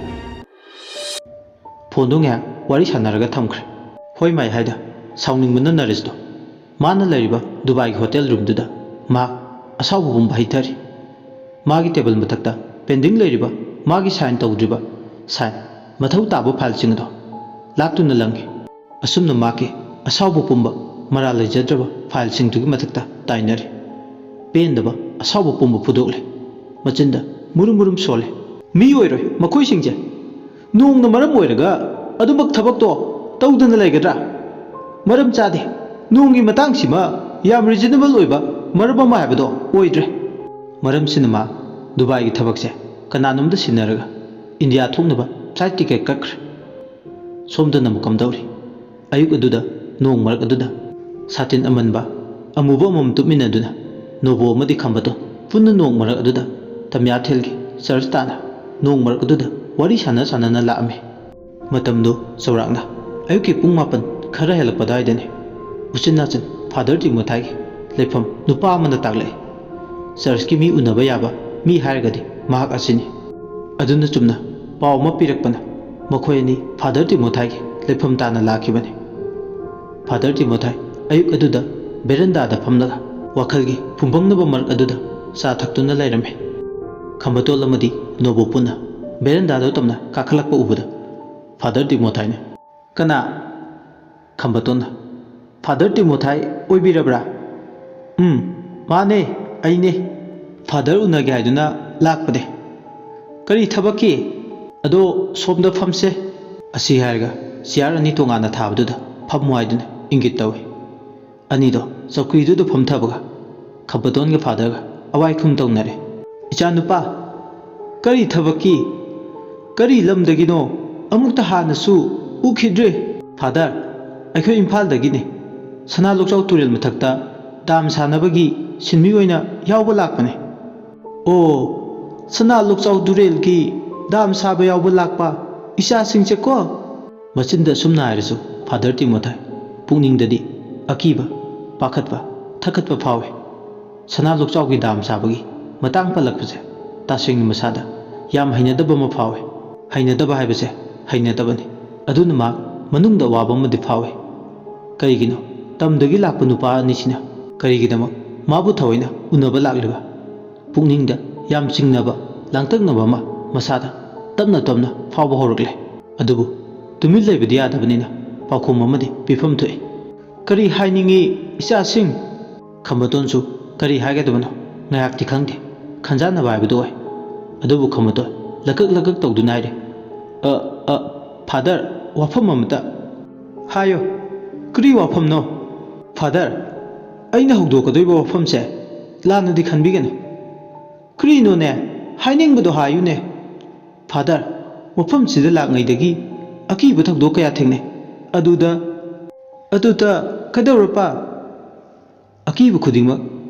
ꯐꯣꯟꯗꯣ ꯉꯥꯏꯍꯥꯛ ꯋꯥꯔꯤ ꯁꯥꯟꯅꯔꯒ ꯊꯝꯈ꯭ꯔꯦ꯫ "ꯍꯣꯏ ꯃꯥꯏ" ꯍꯥꯏꯗ ꯁꯥꯎꯅꯤꯡꯕꯅ ꯅꯔꯦꯁꯇꯣ꯫ ꯃꯥꯅ ꯂꯩꯔꯤꯕ ꯗꯨꯕꯥꯏꯒꯤ ꯍꯣꯇꯦꯜ ꯔꯨꯝꯗꯨꯗ ꯃꯍꯥꯛ ꯑꯁꯥꯎꯕ ꯄꯨꯝꯕ ꯍꯩꯊꯔꯤ꯫ ꯃꯥꯒꯤ ꯇꯦꯕꯜ ꯃꯊꯛꯇ ꯄꯦꯟꯗꯤꯡ ꯂꯩꯔꯤꯕ, ꯃꯥꯒꯤ ꯁꯥꯏꯟ ꯇꯧꯗ꯭ꯔꯤꯕ, ꯁꯥꯏꯟ ꯃꯊꯧ ꯇꯥꯕ ꯐꯥꯏꯜꯁꯤꯡ ꯑꯗꯣ ꯂꯥꯛꯇꯨꯅ ꯂꯪꯉꯤ꯫ ꯑꯁꯨꯝꯅ ꯃꯍꯥꯛꯀꯤ ꯑꯁꯥꯎꯕ ꯄꯨꯝꯕ, ꯃꯔꯥꯜ ꯂꯩꯖꯗ꯭ꯔꯕ ꯐꯥꯏꯜꯁꯤꯡꯗꯨꯒꯤ ꯃꯊꯛꯇ ꯇꯥꯏꯅꯔꯤ꯫ ꯄꯦꯟꯗꯕ ꯑꯁꯥꯎꯕ ꯄꯨꯝꯕ ꯐꯨꯗꯣꯛꯂꯦ꯫ ꯃꯆꯤꯟꯗ ꯃꯨꯔꯨꯝ ꯃꯨꯔꯨꯝ ꯁꯣꯜꯂꯦ꯫ "ꯃꯤ ꯑꯣꯏꯔꯣꯏ ꯃꯈꯣꯏꯁꯤꯡꯁꯦ꯫ ꯅꯣꯡꯅ ꯃꯔꯝ ꯑꯣꯏꯔꯒ ꯑꯗꯨꯃꯛ ꯊꯕꯛꯇꯣ ꯇꯧꯗꯅ ꯂꯩꯒꯗ꯭ꯔꯥ? ꯃꯔꯝ ꯆꯥꯗꯦ꯫ ꯅꯣꯡꯒꯤ ꯃꯇꯥꯡꯁꯤꯃ ꯌꯥꯝ ꯔꯤꯖꯅꯦꯕꯜ ꯑꯣꯏꯕ ꯃꯔꯝ ꯑꯃ ꯍꯥꯏꯕꯗꯣ ꯑꯣꯏꯗ꯭ꯔꯦ꯫ ꯃꯔꯝꯁꯤꯅ ꯃꯥ ꯗꯨꯕꯥꯏꯒꯤ ꯊꯕꯛꯁꯦ ꯀꯅꯥꯅꯣꯝꯗ ꯁꯤꯟꯅꯔꯒ ꯏꯟꯗꯤꯌꯥ ꯊꯣꯛꯅꯕ ꯐ꯭ꯂꯥꯏꯠ ꯇꯤꯀꯦꯠ ꯀꯛꯈ꯭ꯔꯦ꯫ ꯁꯣꯝꯗꯅ ꯑꯃꯨꯛ ꯀꯝꯗꯧꯔꯤ? ꯑꯌꯨꯛ ꯑꯗꯨꯗ ꯅꯣꯡ ꯃꯔꯛ ꯑꯗꯨꯗ ꯁꯥꯇꯤꯟ ꯑꯃꯟꯕ ꯑꯃꯨꯕ ꯑꯃꯃꯝ ꯇꯨꯞꯃꯤꯟꯅꯗꯨꯅ ꯅꯣꯕꯣ ꯑꯃꯗꯤ ꯈꯝꯕꯇꯣꯟ ꯄꯨꯟꯅ ꯅꯣꯡ ꯃꯔꯛ ꯑꯗꯨꯗ ꯇꯃꯤꯌꯥꯊꯦꯜꯒꯤ ꯆꯔꯆ ꯇꯥꯅ ꯅꯣꯡ ꯃꯔꯛ ꯑꯗꯨꯗ ꯋꯥꯔꯤ ꯁꯥꯟꯅ ꯁꯥꯟꯅꯅ ꯂꯥꯛꯑꯝꯃꯤ꯫ ꯃꯇꯝꯗꯨ ꯆꯥꯎꯔꯥꯛꯅ ꯑꯌꯨꯛꯀꯤ ꯄꯨꯡ ꯃꯥꯄꯟ ꯈꯔ ꯍꯦꯜꯂꯛꯄ ꯑꯗꯨꯋꯥꯏꯗꯅꯤ꯫ ꯎꯆꯤꯟ ꯅꯥꯆꯤꯟ ꯐꯥꯗꯔ ꯇꯤꯃꯣꯊꯥꯏꯒꯤ ꯂꯩꯐꯝ ꯅꯨꯄꯥ ꯑꯃꯅ ꯇꯥꯛꯂꯛꯏ꯫ ꯆꯔꯆꯀꯤ ꯃꯤ ꯎꯅꯕ ꯌꯥꯕ ꯃꯤ ꯍꯥꯏꯔꯒꯗꯤ ꯃꯍꯥꯛ ꯑꯁꯤꯅꯤ꯫ ꯑꯗꯨꯅ ꯆꯨꯝꯅ ꯄꯥꯎ ꯑꯃ ꯄꯤꯔꯛꯄꯅ ꯃꯈꯣꯏ ꯑꯅꯤ ꯐꯥꯗꯔ ꯇꯤꯃꯣꯊꯥꯏꯒꯤ ꯂꯩꯐꯝ ꯇꯥꯅ ꯂꯥꯛꯈꯤꯕꯅꯤ꯫ ꯐꯥꯗꯔ ꯇꯤꯃꯣꯊꯥꯏ ꯑꯌꯨꯛ ꯑꯗꯨꯗ ꯕꯦꯔꯟꯗꯥꯗ ꯐꯝꯂꯒ ꯋꯥꯈꯜꯒꯤ ꯐꯨꯝꯕꯪꯅꯕ ꯃꯔꯛ ꯑꯗꯨꯗ ꯆꯥ ꯊꯛꯇꯨꯅ ꯂꯩꯔꯝꯃꯤ꯫ ꯈꯝꯕꯇꯣꯜ ꯑꯃꯗꯤ ꯅꯣꯕꯣ ꯄꯨꯟꯅ ꯕꯦꯔꯟꯗꯥꯗ ꯇꯝꯅ ꯀꯥꯈꯠꯂꯛꯄ ꯎꯕꯗ ꯐꯥꯗꯔ ꯇꯤꯃꯣꯊꯥꯏꯅ, "ꯀꯅꯥ?" ꯈꯝꯕꯇꯣꯟꯅ, "ꯐꯥꯗꯔ ꯇꯤꯃꯣꯊꯥꯏ ꯑꯣꯏꯕꯤꯔꯕ꯭ꯔꯥ?" "ꯎꯝ, ꯃꯥꯅꯦ, ꯑꯩꯅꯦ꯫ ꯐꯥꯗꯔ ꯎꯅꯒꯦ ꯍꯥꯏꯗꯨꯅ ꯂꯥꯛꯄꯅꯦ꯫" "ꯀꯔꯤ ꯊꯕꯛꯀꯤ?" "ꯑꯗꯣ ꯁꯣꯝꯗ ꯐꯝꯁꯦ꯫" ꯑꯁꯤ ꯍꯥꯏꯔꯒ ꯆꯤꯌꯥꯔ ꯑꯅꯤ ꯇꯣꯉꯥꯟꯅ ꯊꯥꯕꯗꯨꯗ ꯐꯝꯃꯨ ꯍꯥꯏꯗꯨꯅ ꯏꯪꯒꯤꯠ ꯇꯧꯏ꯫ ꯑꯅꯤꯗꯣ ꯆꯧꯀ꯭ꯔꯤꯗꯨꯗ ꯐꯝꯊꯕꯒ ꯈꯝꯕꯇꯣꯟꯒ ꯐꯥꯗꯔꯒ ꯑꯋꯥꯏ ꯈꯨꯝ ꯇꯧꯅꯔꯦ꯫ "ꯏꯆꯥꯅꯨꯄꯥ, ꯀꯔꯤ ꯊꯕꯛꯀꯤ? ꯀꯔꯤ ꯂꯝꯗꯒꯤꯅꯣ? ꯑꯃꯨꯛꯇ ꯍꯥꯟꯅꯁꯨ ꯎꯈꯤꯗ꯭ꯔꯦ꯫" "ꯐꯥꯗꯔ, ꯑꯩꯈꯣꯏ ꯏꯝꯐꯥꯜꯗꯒꯤꯅꯤ꯫ ꯁꯅꯥ ꯂꯣꯛꯆꯥꯎ ꯇꯨꯔꯦꯜ ꯃꯊꯛꯇ ꯗꯥꯝ ꯁꯥꯅꯕꯒꯤ ꯁꯤꯟꯃꯤ ꯑꯣꯏꯅ ꯌꯥꯎꯕ ꯂꯥꯛꯄꯅꯦ꯫" "ꯑꯣ, ꯁꯅꯥ ꯂꯣꯛꯆꯥꯎ ꯇꯨꯔꯦꯜꯒꯤ ꯗꯥꯝ ꯁꯥꯕ ꯌꯥꯎꯕ ꯂꯥꯛꯄ ꯏꯆꯥꯁꯤꯡꯁꯦꯀꯣ?" ꯃꯆꯤꯟꯗ ꯑꯁꯨꯝꯅ ꯍꯥꯏꯔꯁꯨ ꯐꯥꯗꯔ ꯇꯤꯃꯣꯊꯥꯏ ꯄꯨꯛꯅꯤꯡꯗꯗꯤ ꯑꯀꯤꯕ, ꯄꯥꯈꯠꯄ, ꯊꯛꯀꯠꯄ ꯐꯥꯎꯏ꯫ ꯁꯅꯥ ꯂꯣꯛꯆꯥꯎꯒꯤ ꯗꯥꯝ ꯁꯥꯕꯒꯤ ꯃꯇꯥꯡ ꯄꯜꯂꯛꯄꯁꯦ ꯇꯁꯦꯡꯅ ꯃꯁꯥꯗ ꯌꯥꯝ ꯍꯩꯅꯗꯕ ꯑꯃ ꯐꯥꯎꯏ꯫ ꯍꯩꯅꯗꯕ ꯍꯥꯏꯕꯁꯦ ꯍꯩꯅꯗꯕꯅꯤ꯫ ꯑꯗꯨꯅ ꯃꯍꯥꯛ ꯃꯅꯨꯡꯗ ꯑꯋꯥꯕ ꯑꯃꯗꯤ ꯐꯥꯎꯏ꯫ ꯀꯔꯤꯒꯤꯅꯣ ꯇꯝꯗꯒꯤ ꯂꯥꯛꯄ ꯅꯨꯄꯥ ꯑꯅꯤꯁꯤꯅ ꯀꯔꯤꯒꯤꯗꯃꯛ ꯃꯥꯕꯨ ꯊꯑꯣꯏꯅ ꯎꯅꯕ ꯂꯥꯛꯂꯤꯕ? ꯄꯨꯛꯅꯤꯡꯗ ꯌꯥꯝ ꯆꯤꯡꯅꯕ, ꯂꯥꯡꯇꯛꯅꯕ ꯑꯃ ꯃꯁꯥꯗ ꯇꯞꯅ ꯇꯞꯅ ꯐꯥꯎꯕ ꯍꯧꯔꯛꯂꯦ꯫ ꯑꯗꯨꯕꯨ ꯇꯨꯃꯤꯟ ꯂꯩꯕꯗꯤ ꯌꯥꯗꯕꯅꯤꯅ ꯄꯥꯎꯈꯨꯝ ꯑꯃꯗꯤ ꯄꯤꯐꯝ ꯊꯣꯛꯏ꯫ "ꯀꯔꯤ ꯍꯥꯏꯅꯤꯡꯉꯤ, ꯏꯆꯥꯁꯤꯡ?" ꯈꯝꯕꯇꯣꯟꯁꯨ ꯀꯔꯤ ꯍꯥꯏꯒꯗꯕꯅꯣ ꯉꯥꯏꯍꯥꯛꯇꯤ ꯈꯪꯗꯦ꯫ ꯈꯟꯖꯥꯟꯅꯕ ꯍꯥꯏꯕꯗꯨ ꯑꯣꯏ꯫ ꯑꯗꯨꯕꯨ ꯈꯝꯕꯇꯣꯟ ꯂꯀꯛ ꯂꯀꯛ ꯇꯧꯗꯨꯅ ꯍꯥꯏꯔꯦ, "ꯑ, ꯑ, ꯐꯥꯗꯔ, ꯋꯥꯐꯝ ꯑꯃꯇ꯫" "ꯍꯥꯏꯌꯣ, ꯀꯔꯤ ꯋꯥꯐꯝꯅꯣ?" "ꯐꯥꯗꯔ, ꯑꯩꯅ ꯍꯧꯗꯣꯛꯀꯗꯣꯏꯕ ꯋꯥꯐꯝꯁꯦ ꯂꯥꯟꯅꯗꯤ ꯈꯟꯕꯤꯒꯅꯨ꯫ ꯀꯔꯤꯅꯣꯅꯦ? ꯍꯥꯏꯅꯤꯡꯕꯗꯣ ꯍꯥꯏꯌꯨꯅꯦ꯫ ꯐꯥꯗꯔ, ꯃꯐꯝꯁꯤꯗ ꯂꯥꯛꯉꯩꯗꯒꯤ ꯑꯀꯤꯕ ꯊꯧꯗꯣꯛ ꯀꯌꯥ ꯊꯦꯡꯅꯩ꯫ ꯑꯗꯨꯗ, ꯑꯗꯨꯗ ꯀꯩꯗꯧꯔꯄ? ꯑꯀꯤꯕ ꯈꯨꯗꯤꯡꯃꯛ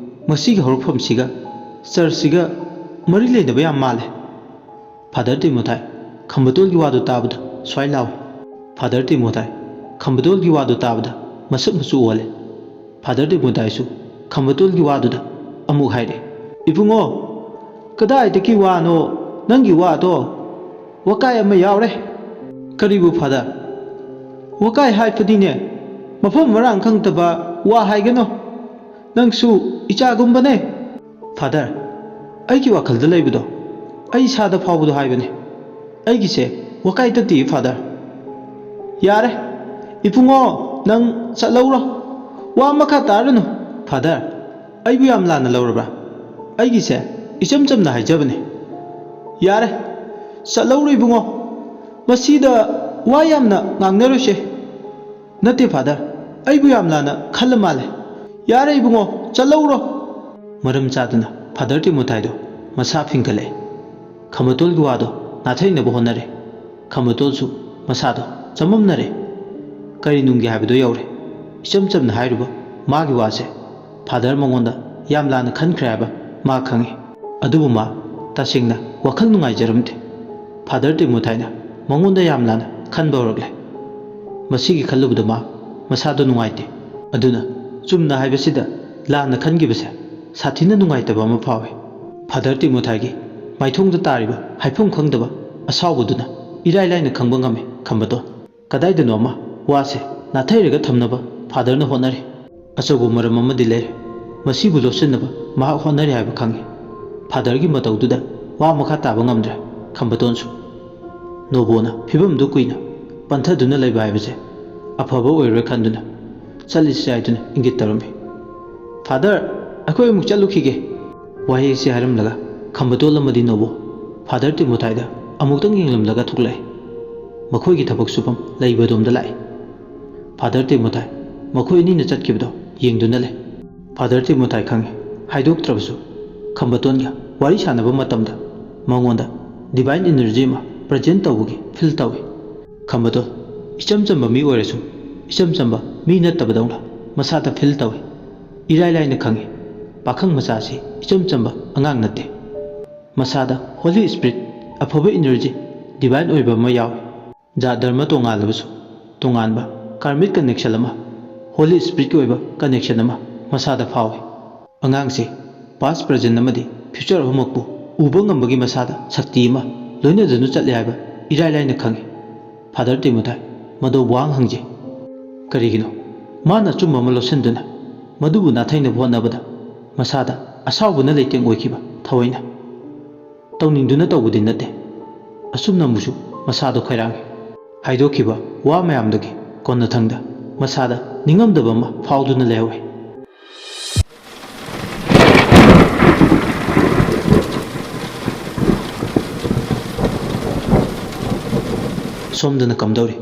ꯃꯁꯤꯒꯤ ꯍꯧꯔꯛꯐꯝꯁꯤꯒ, ꯆꯔꯆꯁꯤꯒ ꯃꯔꯤ ꯂꯩꯅꯕ ꯌꯥꯝ ꯃꯥꯜꯂꯦ꯫ ꯐꯥꯗꯔ ꯇꯤꯃꯣꯊꯥꯏ, ꯈꯝꯕꯇꯣꯜꯒꯤ ꯋꯥꯗꯨ ꯇꯥꯕꯗ ꯁ꯭ꯋꯥꯏ ꯂꯥꯎꯏ꯫ ꯐꯥꯗꯔ ꯇꯤꯃꯣꯊꯥꯏ, ꯈꯝꯕꯇꯣꯜꯒꯤ ꯋꯥꯗꯨ ꯇꯥꯕꯗ ꯃꯁꯛ ꯃꯆꯨ ꯑꯣꯜꯂꯦ꯫ ꯐꯥꯗꯔ ꯇꯤꯃꯣꯊꯥꯏꯁꯨ ꯈꯝꯕꯇꯣꯜꯒꯤ ꯋꯥꯗꯨꯗ ꯑꯃꯨꯛ ꯍꯥꯏꯔꯦ, "ꯏꯕꯨꯡꯉꯣ, ꯀꯗꯥꯏꯗꯒꯤ ꯋꯥꯅꯣ ꯅꯪꯒꯤ ꯋꯥꯗꯣ? ꯋꯥꯀꯥꯏ ꯑꯃ ꯌꯥꯎꯔꯦ!" "ꯀꯔꯤꯕꯨ ꯐꯥꯗꯔ?" "ꯋꯥꯀꯥꯏ ꯍꯥꯏꯕꯗꯤꯅꯦ, ꯃꯐꯝ ꯃꯔꯥꯡ ꯈꯪꯗꯕ ꯋꯥ ꯍꯥꯏꯒꯅꯣ꯫ ꯅꯪꯁꯨ ꯏꯆꯥꯒꯨꯝꯕꯅꯦ꯫" "ꯐꯥꯗꯔ, ꯑꯩꯒꯤ ꯋꯥꯈꯜꯗ ꯂꯩꯕꯗꯣ ꯑꯩ ꯏꯁꯥꯗ ꯐꯥꯎꯕꯗꯣ ꯍꯥꯏꯕꯅꯦ꯫ ꯑꯩꯒꯤꯁꯦ ꯋꯥꯀꯥꯏ ꯇꯠꯇꯤꯌꯦ, ꯐꯥꯗꯔ꯫" "ꯌꯥꯔꯦ, ꯏꯕꯨꯡꯉꯣ, ꯅꯪ ꯆꯠꯂꯧꯔꯣ꯫ ꯋꯥ ꯃꯈꯥ ꯇꯥꯔꯅꯨ꯫" "ꯐꯥꯗꯔ, ꯑꯩꯕꯨ ꯌꯥꯝ ꯂꯥꯟꯅ ꯂꯧꯔꯕ꯭ꯔꯥ? ꯑꯩꯒꯤꯁꯦ ꯏꯆꯝ ꯆꯝꯅ ꯍꯥꯏꯖꯕꯅꯦ꯫" "ꯌꯥꯔꯦ, ꯆꯠꯂꯧꯔꯣ ꯏꯕꯨꯡꯉꯣ꯫ ꯃꯁꯤꯗ ꯋꯥ ꯌꯥꯝꯅ ꯉꯥꯡꯅꯔꯣꯏꯁꯦ꯫" "ꯅꯠꯇꯦ ꯐꯥꯗꯔ, ꯑꯩꯕꯨ ꯌꯥꯝ ꯂꯥꯟꯅ ꯈꯜꯂ ꯃꯥꯜꯂꯦ꯫" "ꯌꯥꯔꯦ ꯏꯕꯨꯡꯉꯣ, ꯆꯠꯂꯧꯔꯣ꯫" ꯃꯔꯝ ꯆꯥꯗꯅ ꯐꯥꯗꯔ ꯇꯤꯃꯣꯊꯥꯏꯗꯣ ꯃꯁꯥ ꯐꯤꯡꯒꯠꯂꯛꯑꯦ꯫ ꯈꯝꯕꯇꯣꯜꯒꯤ ꯋꯥꯗꯣ ꯅꯥꯊꯩꯅꯕ ꯍꯣꯠꯅꯔꯦ꯫ ꯈꯝꯕꯇꯣꯜꯁꯨ ꯃꯁꯥꯗꯣ ꯆꯃꯝꯅꯔꯦ꯫ ꯀꯔꯤ ꯅꯨꯡꯒꯤ ꯍꯥꯏꯕꯗꯣ ꯌꯧꯔꯦ꯫ ꯏꯆꯝ ꯆꯝꯅ ꯍꯥꯏꯔꯨꯕ ꯃꯥꯒꯤ ꯋꯥꯁꯦ ꯐꯥꯗꯔ ꯃꯉꯣꯟꯗ ꯌꯥꯝ ꯂꯥꯟꯅ ꯈꯟꯈ꯭ꯔꯦ ꯍꯥꯏꯕ ꯃꯥ ꯈꯪꯉꯤ꯫ ꯑꯗꯨꯕꯨ ꯃꯥ ꯇꯁꯦꯡꯅ ꯋꯥꯈꯜ ꯅꯨꯡꯉꯥꯏꯖꯔꯝꯗꯦ꯫ ꯐꯥꯗꯔ ꯇꯤꯃꯣꯊꯥꯏꯅ ꯃꯉꯣꯟꯗ ꯌꯥꯝ ꯂꯥꯟꯅ ꯈꯟꯕ ꯍꯧꯔꯛꯂꯦ꯫ ꯃꯁꯤꯒꯤ ꯈꯜꯂꯨꯕꯗ ꯃꯥ ꯃꯁꯥꯗꯣ ꯅꯨꯡꯉꯥꯏꯇꯦ꯫ ꯑꯗꯨꯅ ꯆꯨꯝꯅ ꯍꯥꯏꯕꯁꯤꯗ ꯂꯥꯟꯅ ꯈꯟꯈꯤꯕꯁꯦ ꯁꯥꯊꯤꯅ ꯅꯨꯡꯉꯥꯏꯇꯕ ꯑꯃ ꯐꯥꯎꯏ꯫ ꯐꯥꯗꯔ ꯇꯤꯃꯣꯊꯥꯏꯒꯤ ꯃꯥꯏꯊꯣꯡꯗ ꯇꯥꯔꯤꯕ ꯍꯥꯏꯐꯝ ꯈꯪꯗꯕ ꯑꯁꯥꯎꯕꯗꯨꯅ ꯏꯔꯥꯏ ꯂꯥꯏꯅ ꯈꯪꯕ ꯉꯝꯃꯤ ꯈꯝꯕꯇꯣꯟ꯫ ꯀꯗꯥꯏꯗꯅꯣ ꯑꯃ ꯋꯥꯁꯦ ꯅꯥꯊꯩꯔꯒ ꯊꯝꯅꯕ ꯐꯥꯗꯔꯅ ꯍꯣꯠꯅꯔꯤ꯫ ꯑꯆꯧꯕ ꯃꯔꯝ ꯑꯃꯗꯤ ꯂꯩꯔꯦ꯫ ꯃꯁꯤꯕꯨ ꯂꯣꯠꯁꯤꯟꯅꯕ ꯃꯍꯥꯛ ꯍꯣꯠꯅꯔꯤ ꯍꯥꯏꯕ ꯈꯪꯉꯤ꯫ ꯐꯥꯗꯔꯒꯤ ꯃꯇꯧꯗꯨꯗ ꯋꯥ ꯃꯈꯥ ꯇꯥꯕ ꯉꯝꯗ꯭ꯔꯦ ꯈꯝꯕꯇꯣꯟꯁꯨ꯫ ꯅꯣꯕꯣꯅ ꯐꯤꯕꯝꯗꯨ ꯀꯨꯏꯅ ꯄꯟꯊꯗꯨꯅ ꯂꯩꯕ ꯍꯥꯏꯕꯁꯦ ꯑꯐꯕ ꯑꯣꯏꯔꯣꯏ ꯈꯟꯗꯨꯅ ꯆꯠꯂꯁꯤ ꯍꯥꯏꯗꯨꯅ ꯏꯪꯒꯤꯠ ꯇꯧꯔꯝꯃꯤ꯫ "ꯐꯥꯗꯔ, ꯑꯩꯈꯣꯏ ꯑꯃꯨꯛ ꯆꯠꯂꯨꯈꯤꯒꯦ꯫" ꯋꯥꯍꯩꯁꯤ ꯍꯥꯏꯔꯝꯂꯒ ꯈꯝꯕꯇꯣꯜ ꯑꯃꯗꯤ ꯅꯣꯕꯣ ꯐꯥꯗꯔ ꯇꯤꯃꯣꯊꯥꯏꯗ ꯑꯃꯨꯛꯇꯪ ꯌꯦꯡꯂꯝꯂꯒ ꯊꯣꯛꯂꯛꯏ꯫ ꯃꯈꯣꯏꯒꯤ ꯊꯕꯛ ꯁꯨꯐꯝ ꯂꯩꯕꯗꯣꯝꯗ ꯂꯥꯛꯏ꯫ ꯐꯥꯗꯔ ꯇꯤꯃꯣꯊꯥꯏ ꯃꯈꯣꯏ ꯑꯅꯤꯅ ꯆꯠꯈꯤꯕꯗꯣ ꯌꯦꯡꯗꯨꯅ ꯂꯩ꯫ ꯐꯥꯗꯔ ꯇꯤꯃꯣꯊꯥꯏ ꯈꯪꯉꯤ꯫ ꯍꯥꯏꯗꯣꯛꯇ꯭ꯔꯕꯁꯨ ꯈꯝꯕꯇꯣꯟꯒ ꯋꯥꯔꯤ ꯁꯥꯟꯅꯕ ꯃꯇꯝꯗ ꯃꯉꯣꯟꯗ divine energy ꯑꯃ present ꯇꯧꯕꯒꯤ feel ꯇꯧꯏ꯫ ꯈꯝꯕꯇꯣꯟ, ꯏꯆꯝ ꯆꯝꯕ ꯃꯤ ꯑꯣꯏꯔꯁꯨ ꯏꯆꯝ ꯆꯝꯕ ꯃꯤ ꯅꯠꯇꯕꯗꯧꯅ ꯃꯁꯥꯗ feel ꯇꯧꯏ꯫ ꯏꯔꯥꯏ ꯂꯥꯏꯅ ꯈꯪꯉꯤ, ꯄꯥꯈꯪ ꯃꯆꯥꯁꯤ ꯏꯆꯝ ꯆꯝꯕ ꯑꯉꯥꯡ ꯅꯠꯇꯦ꯫ ꯃꯁꯥꯗ Holy Spirit, ꯑꯐꯕ energy, divine ꯑꯣꯏꯕ ꯑꯃ ꯌꯥꯎꯏ꯫ ꯖꯥꯠ ꯙꯔꯃ ꯇꯣꯉꯥꯜꯂꯕꯁꯨ ꯇꯣꯉꯥꯟꯕ karmic connection ꯑꯃ, Holy Spiritꯀꯤ ꯑꯣꯏꯕ connection ꯑꯃ ꯃꯁꯥꯗ ꯐꯥꯎꯏ꯫ ꯑꯉꯥꯡꯁꯤ past, present ꯑꯃꯗꯤ future ꯑꯍꯨꯝꯃꯛꯄꯨ ꯎꯕ ꯉꯝꯕꯒꯤ ꯃꯁꯥꯗ ꯁꯛꯇꯤ ꯑꯃ ꯂꯣꯏꯅꯗꯨꯅ ꯆꯠꯂꯦ ꯍꯥꯏꯕ ꯏꯔꯥꯏ ꯂꯥꯏꯅ ꯈꯪꯏ꯫ ꯐꯥꯗꯔ ꯇꯤꯃꯣꯊꯥꯏ, ꯃꯗꯨ ꯋꯥꯍꯪ ꯍꯪꯖꯩ꯫ ꯀꯔꯤꯒꯤꯅꯣ ꯃꯥꯅ ꯑꯆꯨꯝꯕ ꯑꯃ ꯂꯧꯁꯤꯟꯗꯨꯅ ꯃꯗꯨꯕꯨ ꯅꯥꯊꯩꯅꯕ ꯍꯣꯠꯅꯕꯗ ꯃꯁꯥꯗ ꯑꯁꯥꯎꯕꯅ ꯂꯩꯇꯦꯡ ꯑꯣꯏꯈꯤꯕ ꯊꯑꯣꯏꯅ? ꯇꯧꯅꯤꯡꯗꯨꯅ ꯇꯧꯕꯗꯤ ꯅꯠꯇꯦ꯫ ꯑꯁꯨꯝꯅ ꯑꯃꯨꯛꯁꯨ ꯃꯁꯥꯗꯣ ꯈꯣꯏꯔꯥꯡꯏ꯫ ꯍꯥꯏꯗꯣꯛꯈꯤꯕ ꯋꯥ ꯃꯌꯥꯝꯗꯒꯤ ꯀꯣꯟꯅꯊꯪꯗ ꯃꯁꯥꯗ ꯅꯤꯡꯉꯝꯗꯕ ꯑꯃ ꯐꯥꯎꯗꯨꯅ ꯂꯩꯍꯧꯏ꯫ ꯁꯣꯝꯗꯅ ꯀꯝꯗꯧꯔꯤ?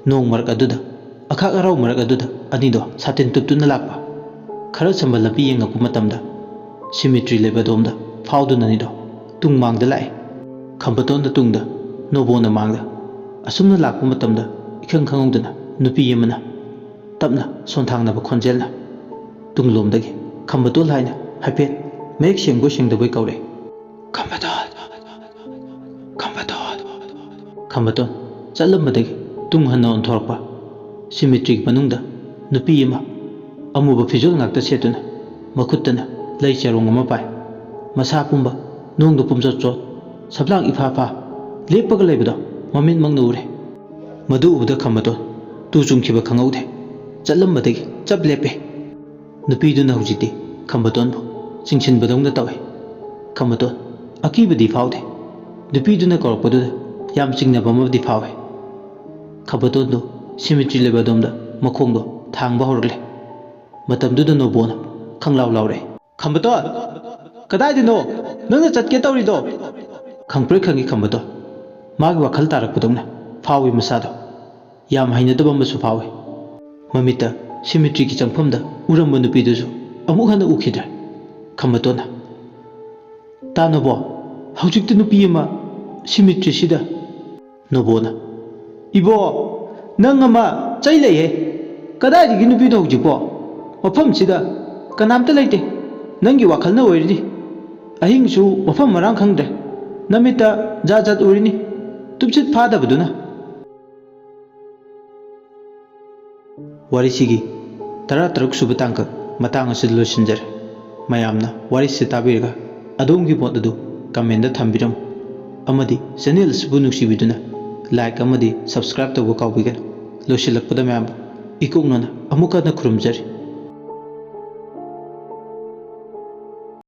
ꯅꯣꯡ ꯃꯔꯛ ꯑꯗꯨꯗ, ꯑꯈꯥꯛ ꯑꯔꯥꯎ ꯃꯔꯛ ꯑꯗꯨꯗ ꯑꯅꯤꯗꯣ ꯁꯥꯇꯤꯟ ꯇꯨꯞꯇꯨꯅ ꯂꯥꯛꯄ꯫ ꯈꯔ ꯁꯝꯕ ꯂꯝꯕꯤ ꯌꯦꯡꯉꯛꯄ ꯃꯇꯝꯗ cemetery ꯂꯩꯕ ꯑꯗꯣꯝꯗ ꯐꯥꯎꯗꯨꯅ ꯑꯅꯤꯗꯣ ꯇꯨꯡ ꯃꯥꯡꯗ ꯂꯥꯛꯑꯦ꯫ ꯈꯝꯕꯇꯣꯟꯗ ꯇꯨꯡꯗ, ꯅꯣꯕꯣꯅ ꯃꯥꯡꯗ꯫ ꯑꯁꯨꯝꯅ ꯂꯥꯛꯄ ꯃꯇꯝꯗ ꯏꯈꯪ ꯈꯪꯍꯧꯗꯅ ꯅꯨꯄꯤ ꯑꯃꯅ ꯇꯞꯅ ꯁꯣꯟꯊꯥꯡꯅꯕ ꯈꯣꯟꯖꯦꯜꯅ ꯇꯨꯡꯂꯣꯝꯗꯒꯤ ꯈꯝꯕꯇꯣꯜ ꯍꯥꯏꯅ ꯍꯥꯏꯐꯦꯠ ꯃꯌꯦꯛ ꯁꯦꯡꯕꯣꯏ ꯁꯦꯡꯗꯕꯣꯏ ꯀꯧꯔꯛꯏ꯫ "ꯈꯝꯕꯇꯣꯜ! ꯈꯝꯕꯇꯣꯜ!" ꯈꯝꯕꯇꯣꯜ ꯆꯠꯂꯝꯕꯗꯒꯤ ꯇꯨꯡ ꯍꯟꯅ ꯑꯣꯟꯊꯣꯔꯛꯄ꯫ Cemeteryꯒꯤ ꯃꯅꯨꯡꯗ ꯅꯨꯄꯤ ꯑꯃ ꯑꯃꯨꯕ ꯐꯤꯖꯣꯜ ꯉꯥꯛꯇ ꯁꯦꯠꯇꯨꯅ ꯃꯈꯨꯠꯇꯅ ꯂꯩ ꯆꯔꯣꯡ ꯑꯃ ꯄꯥꯏ꯫ ꯃꯁꯥ ꯄꯨꯝꯕ ꯅꯣꯡꯗ ꯄꯨꯝꯆꯣꯠ ꯆꯣꯠ, ꯁꯝꯂꯥꯡ ꯏꯐꯥ ꯐꯥ ꯂꯦꯞꯄꯒ ꯂꯩꯕꯗꯣ ꯃꯃꯤꯠꯃꯛꯅ ꯎꯔꯦ꯫ ꯃꯗꯨ ꯎꯕꯗ ꯈꯝꯕꯇꯣꯟ ꯇꯨ ꯆꯨꯡꯈꯤꯕ ꯈꯪꯍꯧꯗꯦ꯫ ꯆꯠꯂꯝꯕꯗꯒꯤ ꯆꯞ ꯂꯦꯞꯄꯦ꯫ ꯅꯨꯄꯤꯗꯨꯅ ꯍꯧꯖꯤꯛꯇꯤ ꯈꯝꯕꯇꯣꯟꯕꯨ ꯆꯤꯡꯁꯤꯟꯕꯗꯧꯅ ꯇꯧꯏ꯫ ꯈꯝꯕꯇꯣꯟ ꯑꯀꯤꯕꯗꯤ ꯐꯥꯎꯗꯦ꯫ ꯅꯨꯄꯤꯗꯨꯅ ꯀꯧꯔꯛꯄꯗꯨꯗ ꯌꯥꯝ ꯆꯤꯡꯅꯕ ꯑꯃꯗꯤ ꯐꯥꯎꯏ꯫ ꯈꯝꯕꯇꯣꯟꯗꯨ cemetery ꯂꯩꯕ ꯑꯗꯣꯝꯗ ꯃꯈꯣꯡꯗꯣ ꯊꯥꯡꯕ ꯍꯧꯔꯛꯂꯦ꯫ ꯃꯇꯝꯗꯨꯗ ꯅꯣꯕꯣꯅ ꯈꯪꯂꯥꯎ ꯂꯥꯎꯔꯛꯏ꯫ "ꯈꯝꯕꯇꯣꯟ! ꯀꯗꯥꯏꯗꯅꯣ ꯅꯪꯅ ꯆꯠꯀꯦ ꯇꯧꯔꯤꯗꯣ?" ꯈꯪꯄ꯭ꯔꯦꯛ ꯈꯪꯉꯤ ꯈꯝꯕꯇꯣꯟ꯫ ꯃꯥꯒꯤ ꯋꯥꯈꯜ ꯇꯥꯔꯛꯄꯗꯧꯅ ꯐꯥꯎꯏ ꯃꯁꯥꯗꯣ꯫ ꯌꯥꯝ ꯍꯩꯅꯗꯕ ꯑꯃꯁꯨ ꯐꯥꯎꯏ꯫ ꯃꯃꯤꯠꯇ cemeteryꯒꯤ ꯆꯪꯐꯝꯗ ꯎꯔꯝꯕ ꯅꯨꯄꯤꯗꯨꯁꯨ ꯑꯃꯨꯛ ꯍꯟꯅ ꯎꯈꯤꯗ꯭ꯔꯦ꯫ ꯈꯝꯕꯇꯣꯟꯅ, "ꯇꯥ ꯅꯣꯕꯣ, ꯍꯧꯖꯤꯛꯇꯤ ꯅꯨꯄꯤ ꯑꯃ ꯁꯤꯃꯤꯇ꯭ꯔꯤꯁꯤꯗ?" ꯅꯣꯕꯣꯅ, "ꯏꯕꯣ, ꯅꯪ ꯑꯃ ꯆꯩ ꯂꯩꯍꯦ꯫ ꯀꯗꯥꯏꯗꯒꯤ ꯅꯨꯄꯤꯅꯣ ꯍꯧꯖꯤꯛꯄꯣ? ꯃꯐꯝꯁꯤꯗ ꯀꯅꯥꯝꯇ ꯂꯩꯇꯦ꯫ ꯅꯪꯒꯤ ꯋꯥꯈꯜꯅ ꯑꯣꯏꯔꯅꯤ꯫ ꯑꯍꯤꯡꯁꯨ ꯃꯐꯝ ꯃꯔꯥꯡ ꯈꯪꯗ꯭ꯔꯦ꯫ ꯅꯃꯤꯠꯇ ꯖꯥꯠ ꯖꯥꯠ ꯎꯔꯤꯅꯤ꯫ ꯇꯨꯝꯁꯤꯠ ꯐꯥꯗꯕꯗꯨꯅ꯫" ꯋꯥꯔꯤꯁꯤꯒꯤ ꯇꯔꯥꯇꯔꯨꯛ ꯁꯨꯕ ꯇꯥꯡꯀꯛ ꯃꯇꯥꯡ ꯑꯁꯤꯗ ꯂꯣꯏꯁꯤꯟꯖꯔꯦ꯫ ꯃꯌꯥꯝꯅ ꯋꯥꯔꯤꯁꯤ ꯇꯥꯕꯤꯔꯒ ꯑꯗꯣꯝꯒꯤ ꯃꯣꯠ ꯑꯗꯨ comment ꯊꯝꯕꯤꯔꯝꯃꯨ, ꯑꯃꯗꯤ channel ꯑꯁꯤꯕꯨ ꯅꯨꯡꯁꯤꯕꯤꯗꯨꯅ like ꯑꯃꯗꯤ subscribe ꯇꯧꯕ ꯀꯥꯎꯕꯤꯒꯅꯨ꯫ ꯂꯣꯏꯁꯤꯜꯂꯛꯄꯗ ꯃꯌꯥꯝꯕꯨ ꯏꯀꯣꯛꯅꯅ ꯑꯃꯨꯛ ꯍꯟꯅ ꯈꯨꯔꯨꯝꯖꯔꯤ꯫